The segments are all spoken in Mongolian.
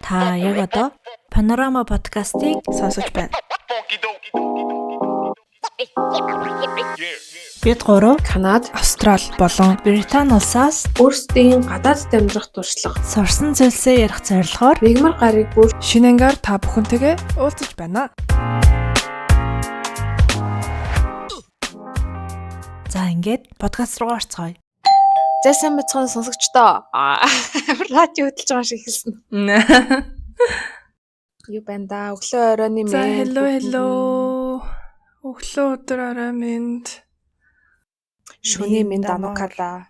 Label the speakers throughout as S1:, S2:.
S1: Та яг одоо Панорама подкастыг
S2: сонсож байна.
S1: Бид гурав
S2: Канад, Австрал болон
S1: Британи улсаас
S3: өөрсдийн гадаадд амьдрах туршлага,
S1: сурсан зүйлсээ ярих зорилгоор
S3: мягмар гариг бүр
S2: шинэ ангаар та бүхэнтэйгээ уулзаж байна.
S1: За ингээд подкаст руу орцгоё.
S3: За сайн бацхан сонсогчдоо. Радио хөтлөж байгаа шиг хэлсэн. Юу байна да? Өглөө оройн мэнд.
S2: За hello hello. Өглөө өдөр орой мэнд.
S3: Шөнийн мэнд анукала.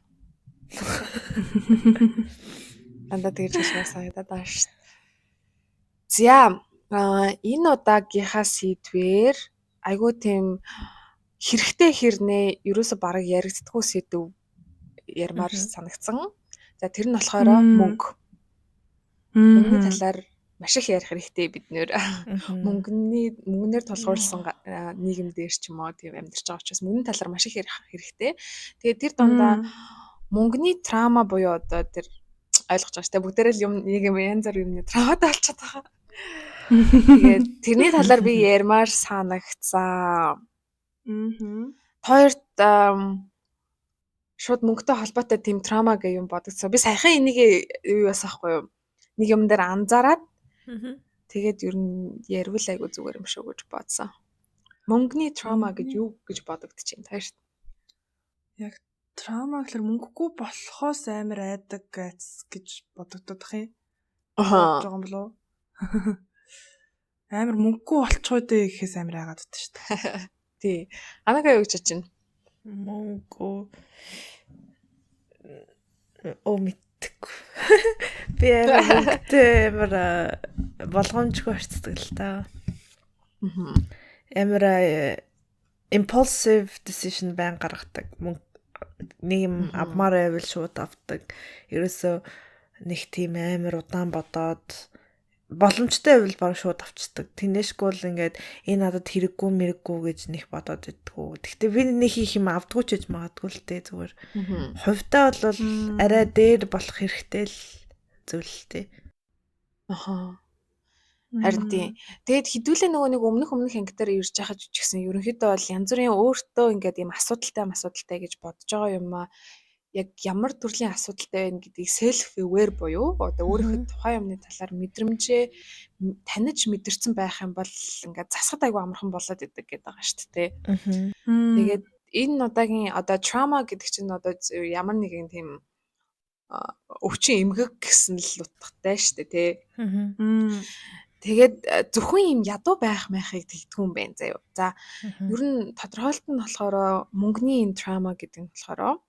S3: Дандаа тэгж хэлмээр санагдаад байгаа шүү. За энэ удаагийнхаа сэдвээр айгүй тийм хэрэгтэй хэрнээ ерөөсө бараг яригддаггүй сэдв ярмаар санагдсан. За тэр нь болохоор мөнгө. Мөнгөний талаар маш их ярих хэрэгтэй бид нэр. Мөнгөний мөнгөнээр тулгуурласан нийгэм дээр ч юм уу тийм амьдарч байгаа учраас мөнгөний талаар маш их ярих хэрэгтэй. Тэгээд тэр дундаа мөнгөний трама буюу одоо тэр ойлгож байгаа шүү дээ. Бүгдээрээ л юм нэг юм янз бүр юмны травматай болчиход байгаа. Тэгээд тэрний талаар би ярмаар санагдсан. Хоёрт шууд мөнгөтэй холбоотой тийм трама гэх юм бодогдсон. Би саяхан энийг юу яасан хгүй юу? Нэг юм дээр анзаараад тэгээд ер нь ярил айгу зүгээр юм шүү гэж бодсон. Мөнгөний трама гэж юу гэж бодогдчих юм тааш.
S2: Яг трама гэхэлэр мөнгөгүй болохоос амар айдаг гэж бодогдох юм.
S3: Аа.
S2: Жогон болов. Амар мөнгөгүй болчихоо дээ гэхээс амар айгаад байдаг шүү дээ.
S3: Тий. Анака юу гэж бодож байна?
S4: Мөнгө оо мэдтэггүй. Би амар мөнгөтэй амар болгоомжгүй харьцдаг л та. Амар impulsive decision байн гаргадаг. Мөнгө нэг юм авмаар байвал шууд авдаг. Ерөөсөө нэг тийм амар удаан бодоод боломжтой байвал баг шууд авчдаг. Тэнэшгүй л ингээд энэ надад хэрэггүй мэрэггүй гэж нэг бодоод идэггүй. Гэхдээ би нэг хийх юм авдгүй ч гэж магадгүй л дээ зүгээр. Хувьдаа бол арай дээр болох хэрэгтэй л зүйл л дээ.
S3: Аха. Харин тийм. Тэгээд хідүүлээ нөгөө нэг өмнөх анги дээр ирж байхад ч гэсэн ерөнхийдөө бол янз бүрийн өөртөө ингээд ийм асуудалтай гэж бодож байгаа юм аа. Яг ямар төрлийн асуудалтай байна гэдгийг self aware буюу одоо өөрийнхөө тухайн юмны талаар мэдрэмжээ таних мэдэрсэн байх юм бол ингээд засахад айгүй амархан болоод идэг гэдэг байгаа шүү дээ. Тэгээд энэ удаагийн одоо trauma гэдэг чинь одоо ямар нэгэн тийм өвчин эмгэг гэсэн л утгатай шүү дээ тий. Тэгээд зөвхөн юм ядуу байх майхыг тэгдэггүй юм байна заяа. За ер нь тодорхойлолт нь болохоор мөнгөний энэ trauma гэдэг нь болохоор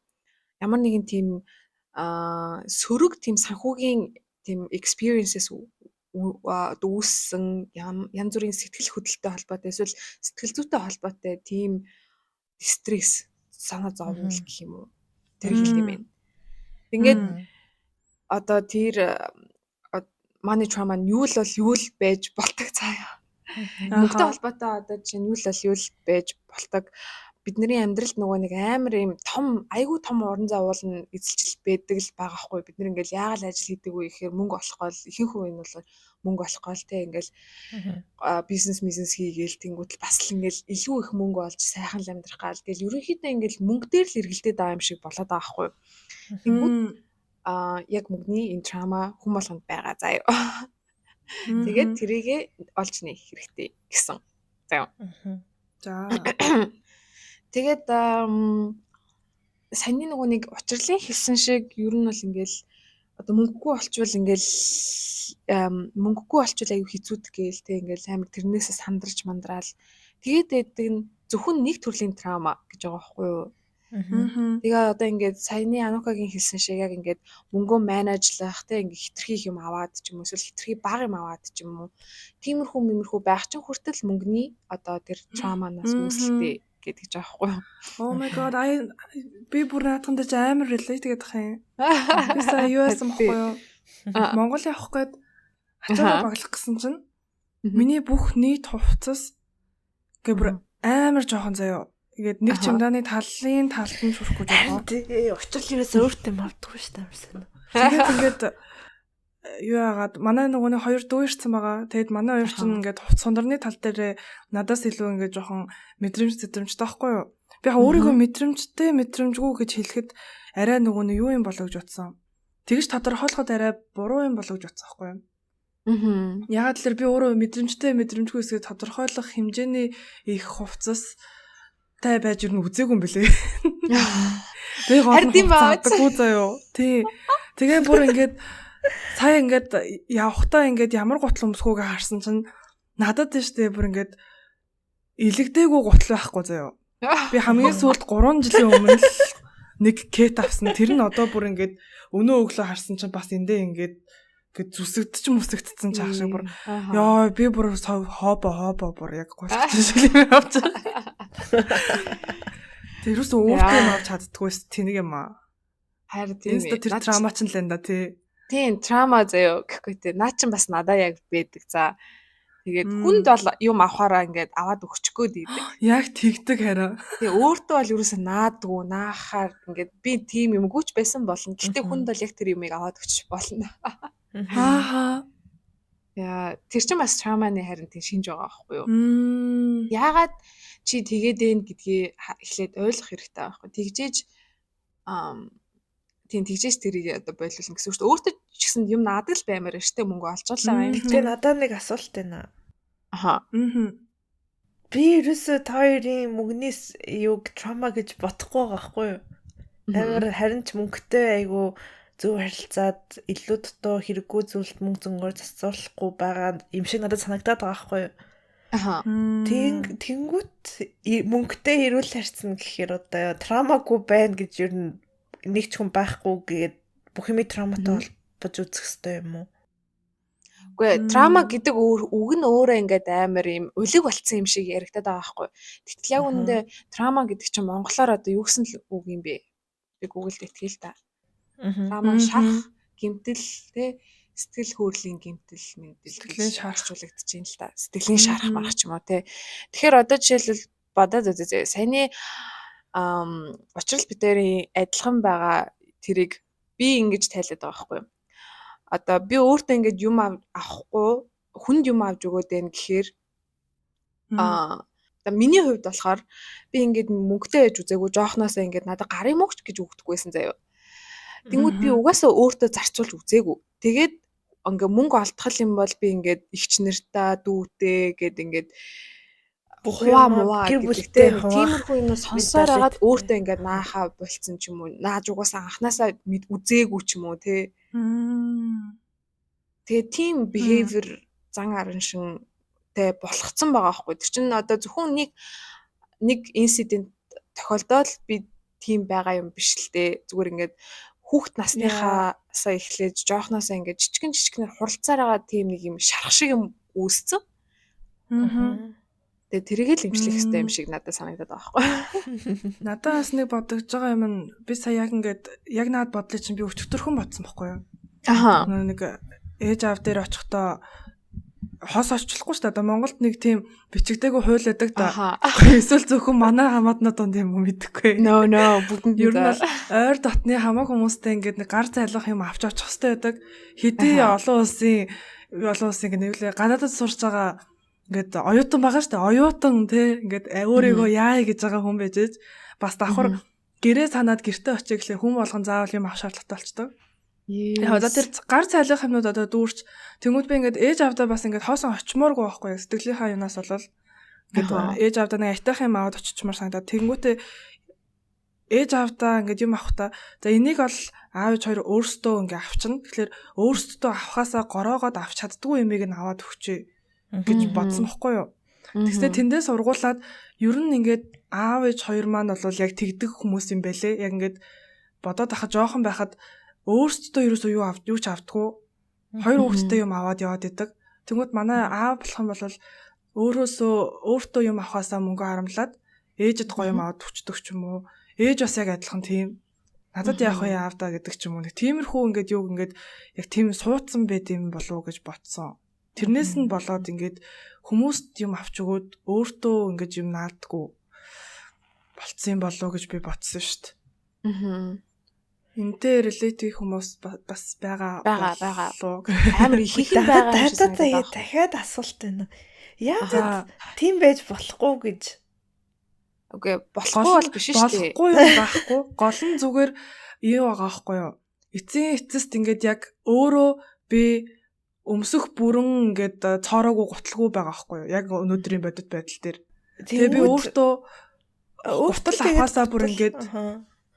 S3: ямар нэгэн тийм сөрөг тийм санхүүгийн тийм experiences үүссэн янз бүрийн сэтгэл хөдлөлтөй холбоотой эсвэл сэтгэл зүйтэй холбоотой тийм стресс санаа зовнил гэх юм уу тэр хэлдэг юм байна. Ингээд одоо тэр money trauma нь юу л бол юу л байж болдог заяа. Мөнгөтэй холбоотой одоо жишээ нь юу л бол юу л байж болдог. Бидний амьдралд нөгөө нэг амар юм том айгүй том уран зовуул нь эзэлжил байдаг л байгаа хгүй. Бид нэр ингээл яагаад л ажил хийдэг вэ гэхээр мөнгө олох гол ихэнх үе нь бол мөнгө олох гол те ингээл бизнес хийгээл тэнгуут л бас л ингээл илүү их мөнгө олж сайхан л амьдрах гал гэл ерөнхийдөө ингээл мөнгө дээр л эргэлдээд байгаа юм шиг болоод байгаа хгүй. Тэнгуут яг мөнгөний энэ трама хүн болгонд байгаа заяа. Тэгээд тэрийгэ олж нээх хэрэгтэй гэсэн. Заяа.
S2: За.
S3: Тэгээд саяны нөгөө нэг учирлын хэлсэн шиг ер нь бол ингээл одоо мөнгөгүй болчвол ингээл мөнгөгүй болчвол аюу хэцүүдэг гээл те ингээл амар тэрнээсээ сандарч мандраал тэгээд байдаг нь зөвхөн нэг төрлийн трама гэж байгаа байхгүй юу. Тэгээ одоо ингээд саяны Анукагийн хэлсэн шиг яг ингээд мөнгөө менежлах те ингээд хитрхи юм аваад ч юм уу эсвэл хитрхи бага юм аваад ч юм уу тиймэрхүү байх чинь хүртэл мөнгөний одоо тэр травманаас үүсэлтэй гэдэг ч аахгүй юу.
S2: Oh my god, би бүр наадхан дээр амар relate гэдэг юм. Би сая юу яасан бохгүй юу? Монгол явах гээд ачаагаа баглах гэсэн чинь миний бүх нийт хувцас гэ бүр амар жоохон заяа. Ингээд нэг чемоданы талын талд нь шүрэхгүй жоохон.
S4: Тий, учрал ерөөсөө өөртөө юм авдаггүй шүү дээ амарсан.
S2: Тэгээд ингээд юу яагаад манай нөгөө нэг хоёр дүү ирсэн байгаа. Тэгэд манай хоёр чинь ингээд хувц сундарны тал дээр надаас илүү ингээд жоохон мэдрэмж сэтрэмжтэй байхгүй юу? Би яг өөрийгөө мэдрэмжтэй мэдрэмжгүй гэж хэлэхэд арай нөгөө нэг юу юм болоо гэж бодсон. Тэгж тодорхойлоход арай буруу юм болоо гэж бодсон байхгүй юу? Ягаад гэвэл би өөрөө мэдрэмжтэй мэдрэмжгүй эсэгээ тодорхойлох хэмжээний их хувцас тай байж юу үзээгүй юм бэлээ. Би гол нь авдаггүй заяо. Тий. Тэгээ бүр ингээд сая ингээд явхдаа ингээд ямар гутал өмсгөөг харсан чинь надад тийм штэ бүр ингээд илэгдээгүй гутал байхгүй заяо. Би хамгийн сүүлд 3 жилийн өмнө л нэг кет авсан. Тэр нь одоо бүр ингээд өнөө өглөө харсан чинь бас эндээ ингээд ингээд зүсэгдэж мүсэгдсэн чаах шиг бүр ёо би бүр хобо бүр яг гулчих шиг юм авч. Тэр юусэн өөртөө юм авч чаддгүйс тэнэг юм аа.
S3: Харин тийм
S2: ээ. Тэр трама ч л энэ да тий.
S3: Тийм трама заяо гэхгүй тий. Наа чин бас надаа яг байдаг. За тэгээд хүнд бол юм авахаараа ингээд аваад өгчихгөө гэдэг.
S2: Яг тэгдэг хараа.
S3: Тэгээ өөртөө бол юусэн наадгүй наахаар ингээд би тийм юмгүйч байсан болно. Гэхдээ хүнд бол яг тэр юмыг аваад өгчих болно.
S2: Аа.
S3: Яа, тэр чинь бас трауманы харин тийм шинж байгаа байхгүй юу? Яагаад чи тэгээд ээн гэдгийг эхлээд ойлгох хэрэгтэй байхгүй. Тэгжээж тийм тэгжээж тэрийг одоо болиулна гэсэн үг шүү дээ. Өөртөө ч гэсэн юм наадаг л баймаар штэ мөнгө олж байгаа юм.
S4: Тэгээ надад нэг асуулт байна.
S3: Аха.
S4: Би ерөөсөө та хоёрын мөнгнээс юуг траума гэж бодохгүй байгаа байхгүй юу? Амар харин ч мөнгөтэй айгу зөв харилцаад илүү дутуу хэрэггүй зүйлд мөнгө зөнгөөр зарцуулахгүй байгаа юм шиг надад санагдаад байгаа байхгүй юу?
S3: Аха.
S4: Тэнгүүт мөнгөтэй хэрүүл харьцна гэхээр одоо траумагүй байна гэж ер нь нэг ч хүн байхгүй гээд бүх юмыг трауматай холбож үзэх хэрэгтэй юм уу?
S3: Үгүй траума гэдэг үг нь өөрөө ингээд амар юм улиг болцсон юм шиг яригадаад байгаа байхгүй. Тэгтэл яг үүндээ траума гэдэг чинь монголоор одоо юу гэсэн л үг юм бэ? Би Google-д итгэе л та. Траума шарах, гэмтэл, тэ сэтгэл хөөрлийн гэмтэл, мэндэл
S2: сэтгэлийн шарах
S3: орчуулагдаж байна л та. Сэтгэлийн шарах марах ч юм уу тэ. Тэгэхээр одоо жишээлбэл бодоод үзье. Саяны учрал бид хоёрын адилхан байгаа тэрийг би ингэж тайлаад байгаа байхгүй юу? Одоо би өөртөө ингэж юм авахгүй хүнд юм авч өгөөд байна гэхээр одоо миний хувьд болохоор би ингэж мөнгөтэй байж үзээгүй жоохноосоо ингэж надад гарын мөнгөч гэж өгдөггүйсэн заяа. Тэнгүүд би угаасаа өөртөө зарцуулж үзээгүй. Тэгээд ингээ мөнгө олдох юм бол би ингээд эгч нартаа дүүтэй гэд ингээд хуваа муваа гэдэг тиймэрхүү юм сонсоор агаад өөртөө ингээд наахаа болцсон ч юм уу. Нааж угаасаа анханасаа үзээгүй ч юм уу тий. Тэгээ тийм behavior зан араншинтэй болохцсон байгаа байхгүй. Тэр чинь одоо зөвхөн нэг инцидент тохиолдоод би тийм байгаа юм биш л дээ. Зүгээр ингээд хүүхд насныхаасаа эхлэж жоохноосаа ингээд жижигэн жижигнэр хуралцаар байгаа тийм нэг юм шарах шиг юм үүсцэн. Тэгээ тэрийг л эмчлэх хэрэгтэй юм шиг надад санагдаад байгаа байхгүй.
S2: Надад бас нэг бодогдож байгаа юм нь би сая яг ингээд яг наад бодлоо чинь би өчтөрхөн бодсон байхгүй юу?
S3: Аха.
S2: Нэг ээж аав дээр очихдоо хос орчлохгүй шүү дээ. Одоо Монголд нэг тийм бичигдээгүй хууль байдаг да. Эсвэл зөвхөн манай хамаатнууд донд юм уу мэдэхгүй.
S3: No бүгдэнд
S2: ер нь бол ойр дотны хамаг хүмүүстэй ингээд нэг гар зайлах юм авч очих хэрэгтэй байдаг. Хэдий олон улсын ингээд нэвлээ гадаадд сурч байгаа ингээд оюутан байгаа шүү дээ. Оюутан те ингээд өөрийгөө яая гэж байгаа хүн байж ээж бас давхар гэрээ санаад гэртээ очие гэхлээр хүн болгон заавал юм авах шаардлагатай болчдөг. Яг за тэр гар цайлах юмнууд одоо дүүрч тэнгууд би ингээд ээж авдаа бас ингээд хоосон очимооргүй байхгүй сэтгэлийнхаа юунаас болол ингээд ээж авдаа нэг аятайх юм аваад очичмаар санагдаад тэнгуүтээ ээж авдаа ингээд юм авах та за энийг бол аав ээж хоёр өөрсдөө ингээд авчна. Тэгэхээр өөрсдөө авахаасаа гороогоод авч чаддгүй юмыг нь аваад өгчээ гэж бодсон бохгүй юу. Тэгснэ тэндээс ургуулад ер нь ингээд аав ээж хоёр маань бол яг тэгдэх хүмүүс юм бэлээ. Яг ингээд бодоод ахад жоохон байхад өөрсдөө ерөөсөө юу ч авдаггүй. Хоёр хүүхэдтэй юм аваад яваад идэг. Тэнгүүд манай аав болох юм бол өөрөөсөө өөртөө юм авахаасаа мөнгө харамлаад ээжэд гоё юм аваад өчтдөг ч юм уу. Ээж бас яг адилхан тийм. Надад яах вэ аав даа гэдэг ч юм уу. Нэг тиймэрхүү ингээд юуг ингээд яг тийм суудсан байд юм болов уу гэж бодсон. Тэрнээс нь болоод ингээд хүмүүст юм авч өгөөд өөртөө ингээд юм наадгүй болцсон юм болов уу гэж би бодсон шүү дээ. Энтэй relate хийх хүмүүс бас байгаа.
S3: Байгаа. Амар их их байгаа
S4: юм шиг санагдаад. Дахиад асуулт байна. Яагаад тийм байж болохгүй гэж?
S3: Үгүй болохгүй бол биш шүү
S2: дээ. Болохгүй юм байхгүй. Гол нь зүгээр юу байгаа байхгүй юу? Эцсийн эцэст ингээд яг өөрөө би өмсөх бүрэн ингээд цоороогүй гутлгүй байгаа байхгүй юу? Яг өнөөдрийн бодит байдал дээр. Тэгээ би өөртөө гутал авахаасаа бүр ингээд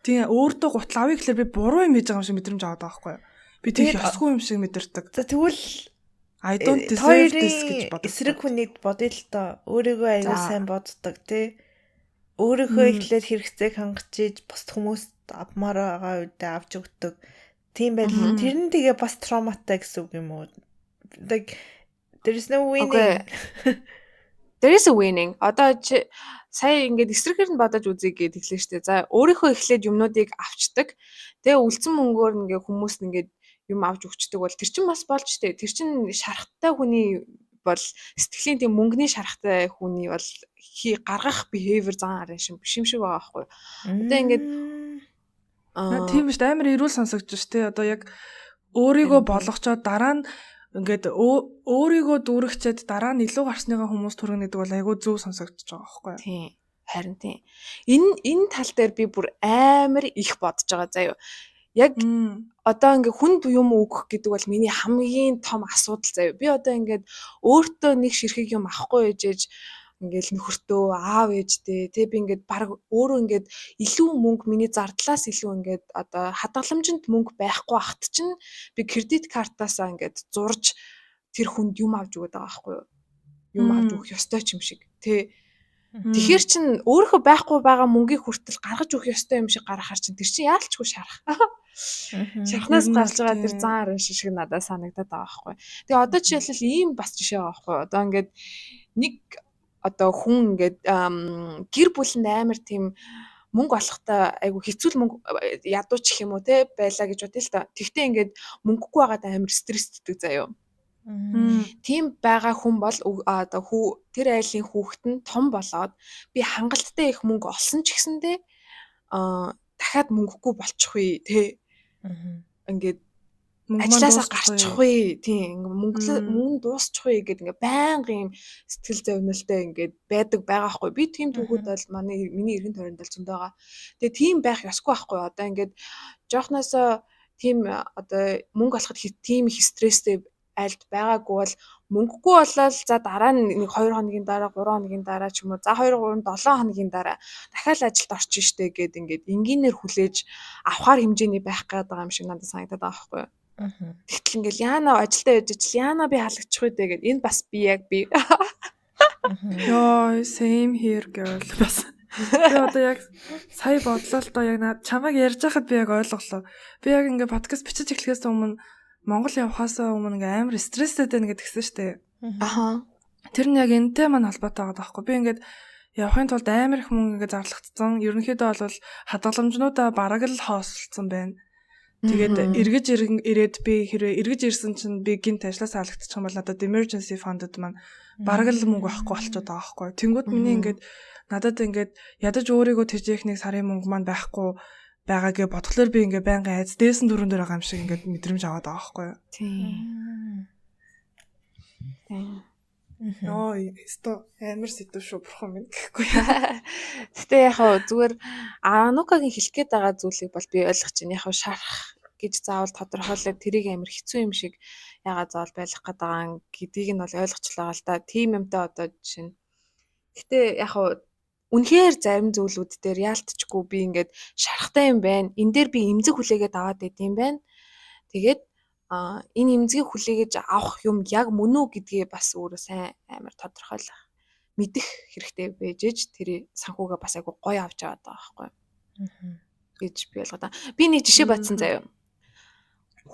S2: тийм өөртөө гутал авъя гэхлээр би буруу юм хийж байгаа юм шиг мэдрэмж аваад байгаа байхгүй юу? Би тийм ёсгүй юм шиг мэдэрдэг.
S4: За тэгвэл
S2: I don't deserve this гэж боддог.
S4: Эсрэг хүнийг бодъё л доо. Өөрийгөө аягүй сайн боддог тий. Өөрийнхөө эхлээд хэрэгцээг хангаж иж бусд хүмүүст авмаар байгаа үедээ авч өгдөг. Тийм байдал. Тэр нь тэгээ бас травматай гэсэн үг юм уу? Like there is no winning.
S3: There is a winning. Одоо чи сая ингээд эсрэгээр нь бодож үзье гэж хэллээ шүү дээ. За өөрийнхөө эхлээд юмнуудыг авчдаг. Тэгээ үлдсэн мөнгөөр ингээд хүмүүст ингээд юм авч өгчдөг бол тэр чинь бас болж штэ. Тэр чинь шарахтай хүний бол сэтгэлийн тийм мөнгөний шарахтай хүний бол гаргах behavior зан арын шим биш юм шиг байгаа байхгүй. Одоо ингээд
S2: тийм биш амар эрүүл сонсогдож ш тэ. Одоо яг өөрийгөө болгочоод дараа нь ингээд өөрийгөө дүүргчээд дараа нь илүү гарсныгаа хүмүүс түргэнэ гэдэг бол айгүй зөв сонсогдож байгаа байхгүй.
S3: Тийм. Харин тийм. Энэ тал дээр би бүр амар их бодож байгаа заяа. Яг одоо ингээ хүнд юм өгөх гэдэг бол миний хамгийн том асуудал заяа. Би одоо ингээд өөртөө нэг ширхэг юм авахгүй ээжээж ингээл нөхөртөө аав ээжтэй тэ би ингээд баг өөрөө ингээд илүү мөнгө миний зардлаас илүү ингээд одоо хадгаламжинд мөнгө байхгүй ахт чинь би кредит картаасаа ингээд зурж тэр хүнд юм авч өгöd байгаа байхгүй юу? Юм авч өгөх ёстой ч юм шиг тэ. Тэгэхээр чин өөрийнхөө байхгүй байгаа мөнгийг хүртэл гаргаж өгөх ёстой юм шиг гаргахаар чин тэр чинь яалчгүй шарах. Шархнаас гарч байгаа тэр зан арын шиг надад санагдаад байгаа байхгүй. Тэгээ одоо жишээлбэл ийм бас жишээ байгаа байхгүй. Одоо ингээд нэг одоо хүн ингээд гэр бүлэнд амар тийм мөнгө олохдоо айгу хэцүү мөнгө ядууч гэх юм уу те байлаа гэж бодъё л та. Тэгтээ ингээд мөнгөгүй байгаад амар стрессддэг заяо. Тийм байгаа хүн бол одоо тэр айлын хүүхэд нь том болоод би хангалттай их мөнгө олсон ч гэсэндээ дахиад мөнгөгүй болчих вэ те. Ингээд ажлаасаа гарчих вэ тийм мөнгө дуусчих вэ гэдэг ингээ байнга юм сэтгэл зовнилтой ингээд байдаг байгаа хгүй. Би тийм түүхүүд бол миний эргэн тойронд бол зөндөө байгаа. Тэгээ тийм байх ёсгүй байхгүй. Одоо ингээд жоохносоо тийм одоо мөнгө олоход тийм их стресстэй айлд байгаагүй бол мөнгөгүй болоод за дараа нь нэг 2 хоногийн дараа 3 хоногийн дараа ч юм уу за 2 3 7 хоногийн дараа дахиад ажилд орчих штэ гэд ингээд энгийнээр хүлээж авахар хэмжээний байх гээд байгаа юм шиг надад санагдаад байгаа байхгүй юу. Тэгтэл ингээл яана ажилдаа явж ижил яана би халагдчих вэ гэд энэ бас би яг би.
S2: Йоо same here girl бас. Би одоо яг сая бодлоо л доо яг над чамайг ярьж байхад би яг ойлголоо. Би яг ингээд подкаст бичиж эхлэхээс өмнө Монгол явхаасаа өмнө ингээ амар стресстэй байна гэдгсэн штэ.
S3: Аха.
S2: Тэр нь яг энэтэй маань холбоотой байгаа байхгүй. Би ингээд явахын тулд амар их мөнгө ингээ зарлагдсан. Ерөнхийдөө бол хадгаламжнуудаа бараг л хоосолцсон байна. Тэгээд эргэж ирээд би хэрвээ эргэж ирсэн чинь би гинт ажлаас алагдчих юм бол надад emergency fund-д маань бараг л мөнгө авахгүй болчиход байгаа байхгүй. Тэнгүүд миний ингээд надад ингээд ядаж өөрийгөө тэжээх нэг сарын мөнгө маань байхгүй байгаа гэ бодглоор би ингээ байнгын айц дээсэн дөрөн дээр байгаа юм шиг ингээд мэдрэмж аваад байгаа байхгүй юу.
S3: Тийм.
S2: Йоо, өсто амар сэдв шүү бурхан минь гэхгүй.
S3: Гэтэ яг хаа зүгээр Анукагийн хэлэх гээд байгаа зүйлийг бол би ойлгож байна. Яг хаа шарах гэж заавал тодорхойлоод тэрийг амар хэцүү юм шиг ягаад заавал байлгах гээд байгаа гэдгийг нь бол ойлгочлаа л да. Тийм юмтай одоо жишээ нь. Гэтэ яг хаа үнэхээр зарим зүйлүүд дээр яалтчгүй би ингээд шарахтай юм байна. Энэ дээр би эмзэг хүлээгээд аваад байд юм байна. Тэгээд энэ эмзгийг хүлээгэж авах юм яг мөн үү гэдгээ бас өөрөө сайн амар тодорхойлох мэдэх хэрэгтэй байж ээж тэр санхүүгээ бас айгу гоё авч яваад байгаа байхгүй гэж би ойлгоод байгаа. Би нэг жишээ бодсон заяа.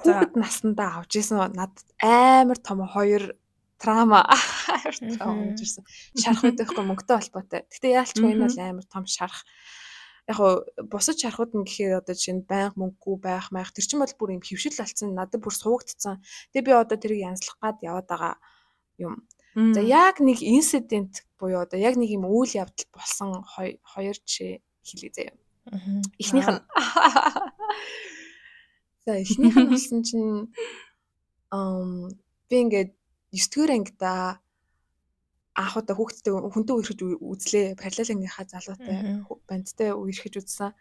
S3: Хүүхэд наснда авч исэн надад амар том хоёр трама амар трама гэж ирсэн. Шарах байдаг хгүй мөнгөтэй холбоотой. Гэтэ яалчгүй энэ бол амар том шарах. Яг гоо бусад шархууд нь гэхээр одоо жишээ нь байнга мөнгөгүй байх майх тэр чинь бол бүр юм хөвшил болсон надад бүр суугдцсан. Тэгээ би одоо тэрийг янзлах гад яваад байгаа юм. За яг нэг инцидент буюу одоо яг нэг юм үйл явдал болсон хоёр жишээ хэлье заяа. Эхнийх нь За, эхнийх нь болсон чинь би ингээд 9 дугаар ангидаа анх удаа хүүхдтэй хүнтэй үерхэж үзлээ. Параллел ангийнхаа залуутай бандтай үерхэж үзсэн.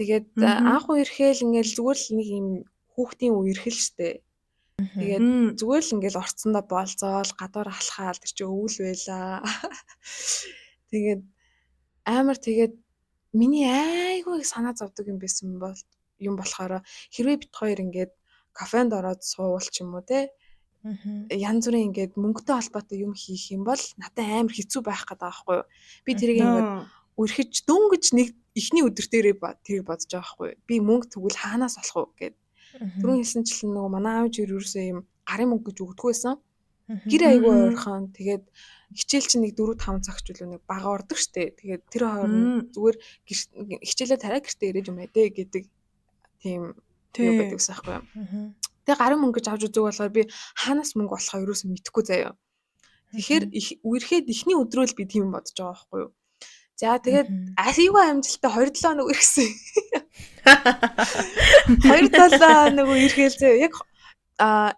S3: Тэгээд анх үерхээл ингээл зүгээр л нэг юм хүүхдийн үерхэл штэ. Тэгээд зүгээр л ингээл орцсондоо болзоол гадуур алхаал, тэр чи өвөл байлаа. Тэгээд амар, тэгээд миний айгүй их санаа зовдөг юм байсан бол юм болохоор хэрвээ бид хоёр ингээд кафенд ороод суувал ч юм уу те, янз бүрийн ингээд мөнгөтэй холбоотой юм хийх юм бол надад амар хэцүү байх гэдэг байгаа байхгүй юу. Би тэрийг ингээд үерхэж дөнгөж нэг эхний өдөр дээрээ тэрийг бодож байгаа байхгүй юу. Би мөнгө тэгвэл хаанаас олох уу гэд. Түрүүн хэлсэнчлэн нөгөө манай аав ээж ерөөсөө юм гарын мөнгө гэж өгдөггүй байсан. Гэр айгүй ойрхон. Тэгээд хичээл чинь нэг 4 5 цаг ч үлээ нэг бага ордог штэ. Тэгээд тэр хооронд зүгээр хичээлээ тарай гэртээ ирээд юм ээ гэдэг тийм юу байдаг гэсэн байхгүй юу. Тэгээ гарын мөнгө гэж авч үзег болохоор би хаанаас мөнгө олохоо ерөөсөө мэдэхгүй заяа. Тэгэхээр үерхэд эхний өдрөө л би тийм бодож байгаа байхгүй юу. За, тэгээд айгүй амжилттай 2-7 хоног үерхсэн. 2-7 хоног үерхээл заяа. Яг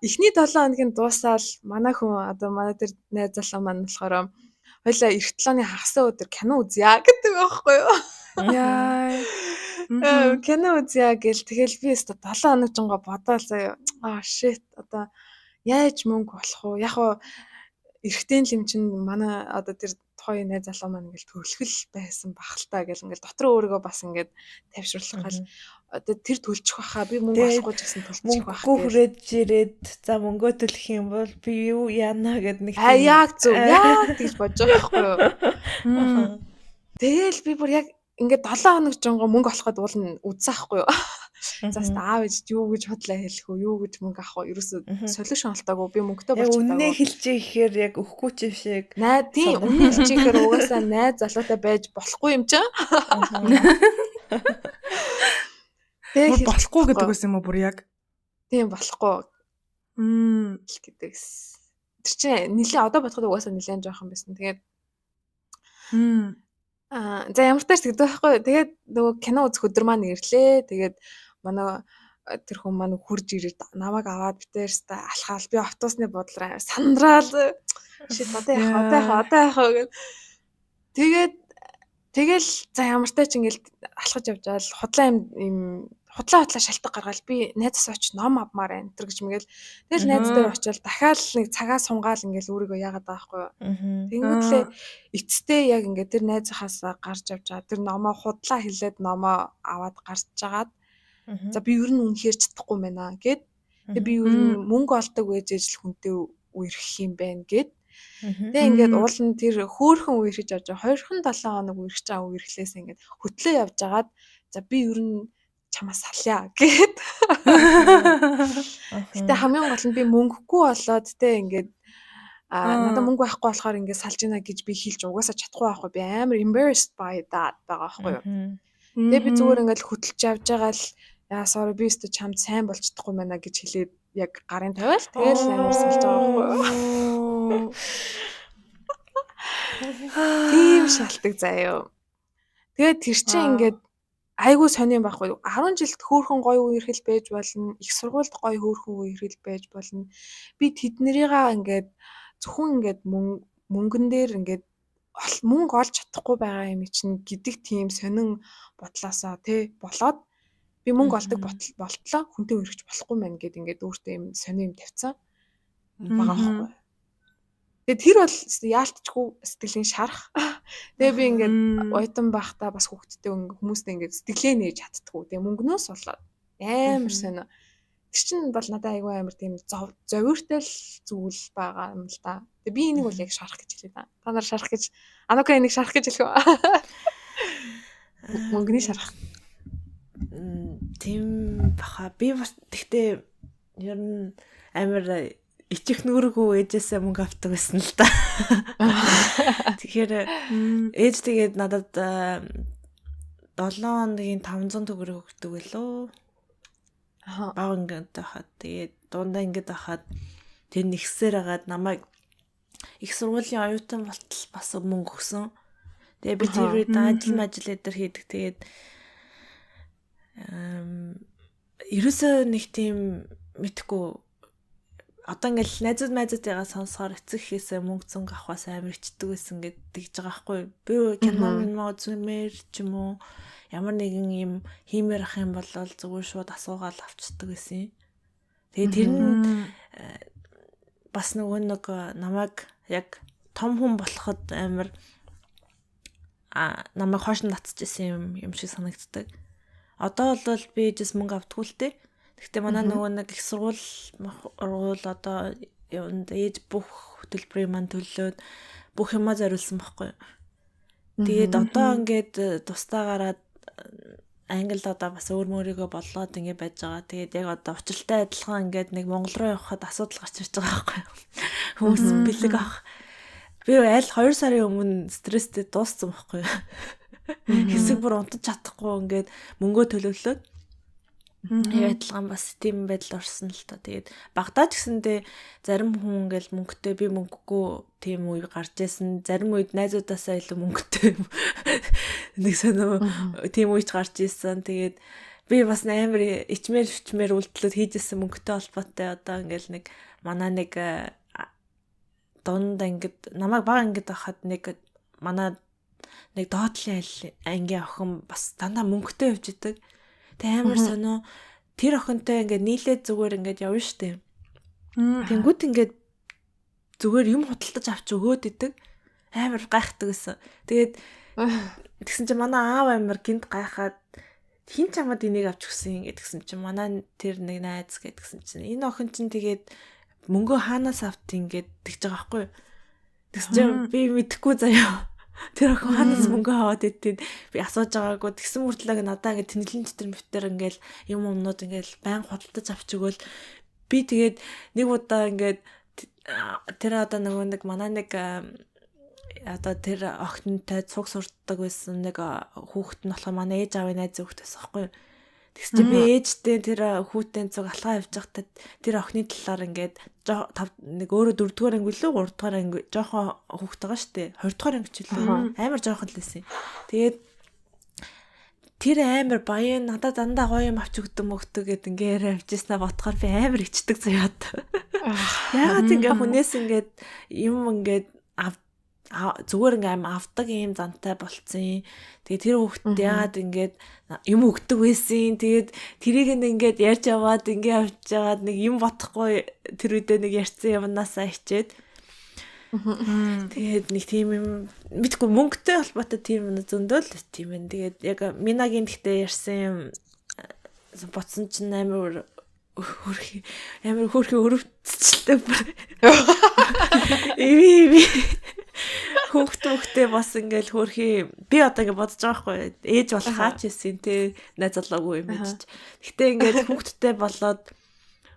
S3: эхний 7 хоногийн дуусаал манай хүн, одоо манай тэр найз залуу маань болохоор хоёлаа эх 7-ны хагас өдөр кино үзье гэдэг байхгүй юу.
S2: Яа.
S3: Кино үзье гэл, тэгэл би өстө 7 хоног жинго бодоол заяа. Аа, shit, одоо яаж мөнгө олох уу? Яг уу эрэгтэй л юм чинь манай одоо тэр тухайн найз залуу маань ингээл төлөх байсан бах л та гэл ингээл дотор өөрийгөө бас ингээд тайвшруулах гал одоо тэр төлчих баха, би мөнгө олохгүй ч гэсэн төлчих бах.
S4: Мөнгөгүй хүрээд жирээд, за, мөнгөө төлөх юм бол би юу яана гэд нэг
S3: А, яг зөв, яг тэгж бодож байгаа байхгүй юу. Тэгэл би бүр яг ингээд 7 хоног жонго мөнгө олоход уул нь үзсэн ахгүй юу. За, аав ээж юу гэж худлаа хэлэх үү, юу гэж мөнгө авах вэ? Ерөөсө solution олтоогүй, би мөнгөтэй болж
S4: чадаагүй. Үннээ хэлчихээ гэхээр яг өгөхгүй ч юм шиг.
S3: Найз, тийм, үннээ хэлчихээ гэхээр угаасаа найз залуутай байж болохгүй юм чинь.
S2: Тэгээ болохгүй гэдэг үс юм уу бүр яг?
S3: Тийм, болохгүй. Гэдэгс. Тэр чинь нилээ одоо бодоход угаасаа нилээн жоохон байсан. Тэгээд за, ямар ч тач тэгдэг байхгүй. Тэгээд нөгөө кино үзэх өдөр маань ирлээ. Тэгээд манай тэр хүн маань хурж ирээд намайг аваад битээр өстой алхаал, би автобусны буудлаар сандраал, shit, одоо яах, одоо яах, одоо яах вэ гэл. Тэгээд тэгэл за, ямар ч тач ингээл алхаж явж байгаа л худлаа юм юм худлаа худлаа шалтгаан гаргаал, би найзаас очиж ном авмаар байна тэр гэж мэгэл. Тэгэл найз дээр очиод дахиад нэг цагаа сунгаал ингээл өөрийгөө яагаад байгаа байхгүй юу. Тэнгүүтлээ эцэстээ яг ингээд тэр найзынхаас гарч явж байгаа тэр номоо худлаа хэлээд номоо аваад гарч жагаад, за, би ер нь үнэхээр чадахгүй байна гэд. Тэгээ би ер нь мөнгө олдог байж ижил хүнтэй үерхэх юм байна гэд. Тэгээ ингээд уул нь тэр хөөхөн үерхэж явж байгаа 2-7 хоног үерхэж байгаа үерхлээс ингээд хөтлөө явж хагаад, за, би ер нь чамаас салъя гэд. Гэтэ хамгийн гол нь би мөнгөгүй болоод те ингээд надад мөнгө байхгүй болохоор ингээд салж гинэ гэж би хэлж угаасаа чадахгүй байхгүй. Би амар embarrassed by that байгаа байхгүй юу. Тэгээ би зүгээр ингээд хөтөлж явж байгаа л, яа, sorry, би өстө чамд сайн болж чадахгүй байна гэж хэлээд яг гарын тавиал тэгэл амар салж байгаа байхгүй юу. Тийм шалтгаан заяо. Тэгээд тэр чинь ингээд айгүй сонин байхгүй. 10 жилд хөөхөн гоё үерхэл байж болно. Их сургуульд гоё хөөхөн үерхэл байж болно. Би тэднэрийгээ ингээд зөвхөн ингээд мөнгөн дээр ингээд мөнгө олж чадахгүй байгаа юм чинь гэдэг тийм сонин бодлоосоо тий болоод би мөнгө олдог болтлоо хүнтэй үерхэж болохгүй мэн гэд ингээд өөртөө юм сонин юм тавьсан байгаа байхгүй. Тэгээ тэр бол яалтчгүй сэтгэлийн шарах. Тэгээ би ингээд оюутан байхдаа бас хүүхдтэй хүмүүстэй ингээд сэтгэлээ нээж чаддггүй. Тэгээ мөнгнөөс болоод амар сонио. Тэр чинь бол надад айгүй амар тийм зовиортой л зүйл байгаа юм л да. Тэгээ би энийг бол яг шарах гэж хэлээ да. Та нар шарах гэж, Анука энийг шарах гэж хэлэх үү? Мөнгөний шарах.
S4: Тийм баха. Би бас тэгтээ ер нь амар ичих нүргүй ээжээсээ мөнгө авдаг байсан л да. Тэгэхээр ээж тэгээд надад 7 хоногийн 500 төгрөг өгдөг байлоо. Бага ингээд байхад, тэгээд дундаа ингээд байхад тэр нэгсээр хагаад намайг их сургуулийн оюутан болтол бас мөнгө өгсөн. Тэгээ би тэр үед ажил мажил эдэр хийдэг. Тэгээд Ерөөсөө нэг тийм мэдхгүй одоо ингээл найзууд майзуудыгаа сонсохоор эцэг эхээсээ мөнгө зөнгө авахаас амар ичдэг байсан гэдэг гэж байгаа байхгүй. Би кино минь үзмээр ч юм уу ямар нэгэн юм хиймээр ах юм бол зүгээр шууд асуугаал авчдаг байсан. Тэгээ тэр нь бас нөгөө нэг намайг яг том хүн болоход амар намайг хойш нь татчихсан юм шиг санагддаг. Одоо бол би ээжээс мөнгө авдаггүй л дээ. Гэхдээ манай нөгөө нэг их сургууль ургуул одоо юунд ээж бүх хөтөлбөрийг мань төлөөд бүх юмаа зориулсан байхгүй. Тэгээд одоо ингээд тусдаа гараад Англид одоо бас өөр мөрийгөө боллоод ингэ байж байгаа. Тэгээд яг одоо учиртай адилхан ингээд нэг Монгол руу явхад асуудал гарч ирж байгаа байхгүй. Хүмүүс бэлэг авах. Би аль 2 сарын өмнө стресстэй дууссан байхгүй. Хэсэг бүр унтаж чадахгүй ингээд мөнгөө төлөвлөөд Яг адилхан бас тийм байдал орсон л та. Тэгээд багтаа ч гэсэндээ зарим хүн ингээл мөнгөтэй би мөнгөгүй тийм үе гарч исэн. Зарим үед найзуудаасаа илүү мөнгөтэй нэг сонио тийм үеч гарч исэн. Тэгээд би бас амар ичмэр хүчмэр үйлдэлүүд хийжсэн мөнгөтэй холбоотой одоо ингээл нэг манай нэг дунд ангид намайг бага ангид байхад нэг манай нэг доотлын ангийн охин бас дандаа мөнгөтэй явж идэг. Тэг амар сонио тэр охинтой ингээд нийлээд зүгээр ингээд явна штэ. Тэнгүүт ингээд зүгээр юм худалдаж авч өгөөд идэг. Амар гайхдаг гэсэн. Тэгээд тэгсэн чинь манай аав амар гинт гайхаад хин чамд энийг авч өгсөн гэдгсэн чинь манай тэр нэг найз гэдгсэн чинь энэ охин чинь тэгээд мөнгөө хаанаас авт ингээд тэгж байгаа байхгүй юу. Тэгсэн чинь би мэдэхгүй заяа. Тэр охин хаанаас мөнгө аваад идэв би асууж байгаагүй. Тэгсэн мөртлөө надаа ингээд тэнэлэн дотор мөвтөр ингээл юм юмнууд ингээл байн худалдаж авч өгөөл би тэгээд нэг удаа ингээд тэр одоо нөгөө нэг манай нэг одоо тэр охинтой цуг сурддаг байсан нэг хүүхэд нь болохоор манай ээж аавын найз хүүхэд байсан байхгүй юу. Тэгс чи би ээжтэй тэр хүүтэй цуг алхаа явж байхдаа тэр охины талаар ингээд нэг өөрөө 4-р анги лөө 3-р анги жоохон хүүхэд байгаа штэ 20-р анги ч лөө амар жоохон л байсан. Тэгээд тэр амар баян надад дандаа гоё юм авч өгдөг мөгдөг гэд ингээд явж ирснаа бодохоор би амар ичдэг заяад. Яагаад ингээ хүнээс ингээд юм ингээд зүгээр ингээм авдаг юм зантай болцсон. Тэгээ тэр хүүхдэд яагаад ингээд юм өгдөг байсан. Тэгээд тэрийг ингээд ярьж яваад ингээ явж байгаад нэг юм бодохгүй тэр үедээ нэг ярьсан юмнаасаа хичээд. Тэгээд нэг тийм юм мэдгүй мөнгөтэй холбоотой тийм юм зөндөл тийм юм. Тэгээд яг Минагийн гэхдээ ярьсан юм бодсон чинь амар хөрхи амар хөрхи өрөвдчихлээ. Иви хүүхдээ бас ингээл хөрхи би одоо ингэ бодож байгаа байхгүй ээж болох хаач хийсэн те найз залуугүй юм ээж. Гэтэ ингээд хүүхдтэй болоод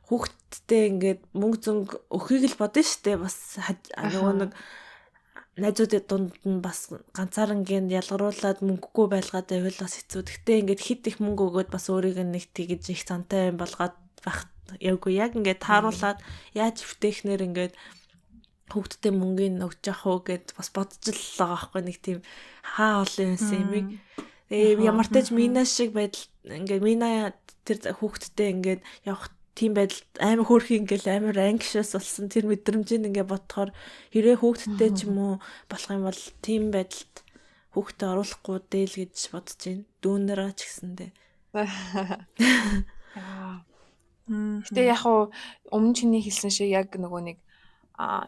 S4: хүүхдтэй ингээд мөнгө зөнгө өхийг л бодно штэ бас нөгөө нэг найзуудын дунд нь бас ганцаарангийн ялгаруулад мөнгөгүй байлгаад байвал бас хэцүү. Гэтэ ингээд хит их мөнгө өгөөд бас өөрийг нь нэг тэгж их зантай юм болгоод байх явгүй. Яг ингээд тааруулаад яаж өвтэхнэр ингээд хүүхдтэй мөнгийг өгч явах уу гэд бас бодож л байгаа байхгүй нэг тийм хаа олон юмсан юмыг. Тэгээ ямар ч тач Мина шиг байдал ингээд Мина тэр хүүхдтэй ингээд явах тийм байдалд амар хөөрхий ингээл амар anxious болсон тэр мэдрэмжийг ингээд бодохоор хэрэг хүүхдтэй ч юм уу болох юм бол тийм байдалд хүүхдээ оруулахгүй дээл гэж бодож байна. Дүүнэрээ ч гэсэндээ.
S3: Гэтэ яг уу өмнө чиний хэлсэн шиг яг нөгөө нэг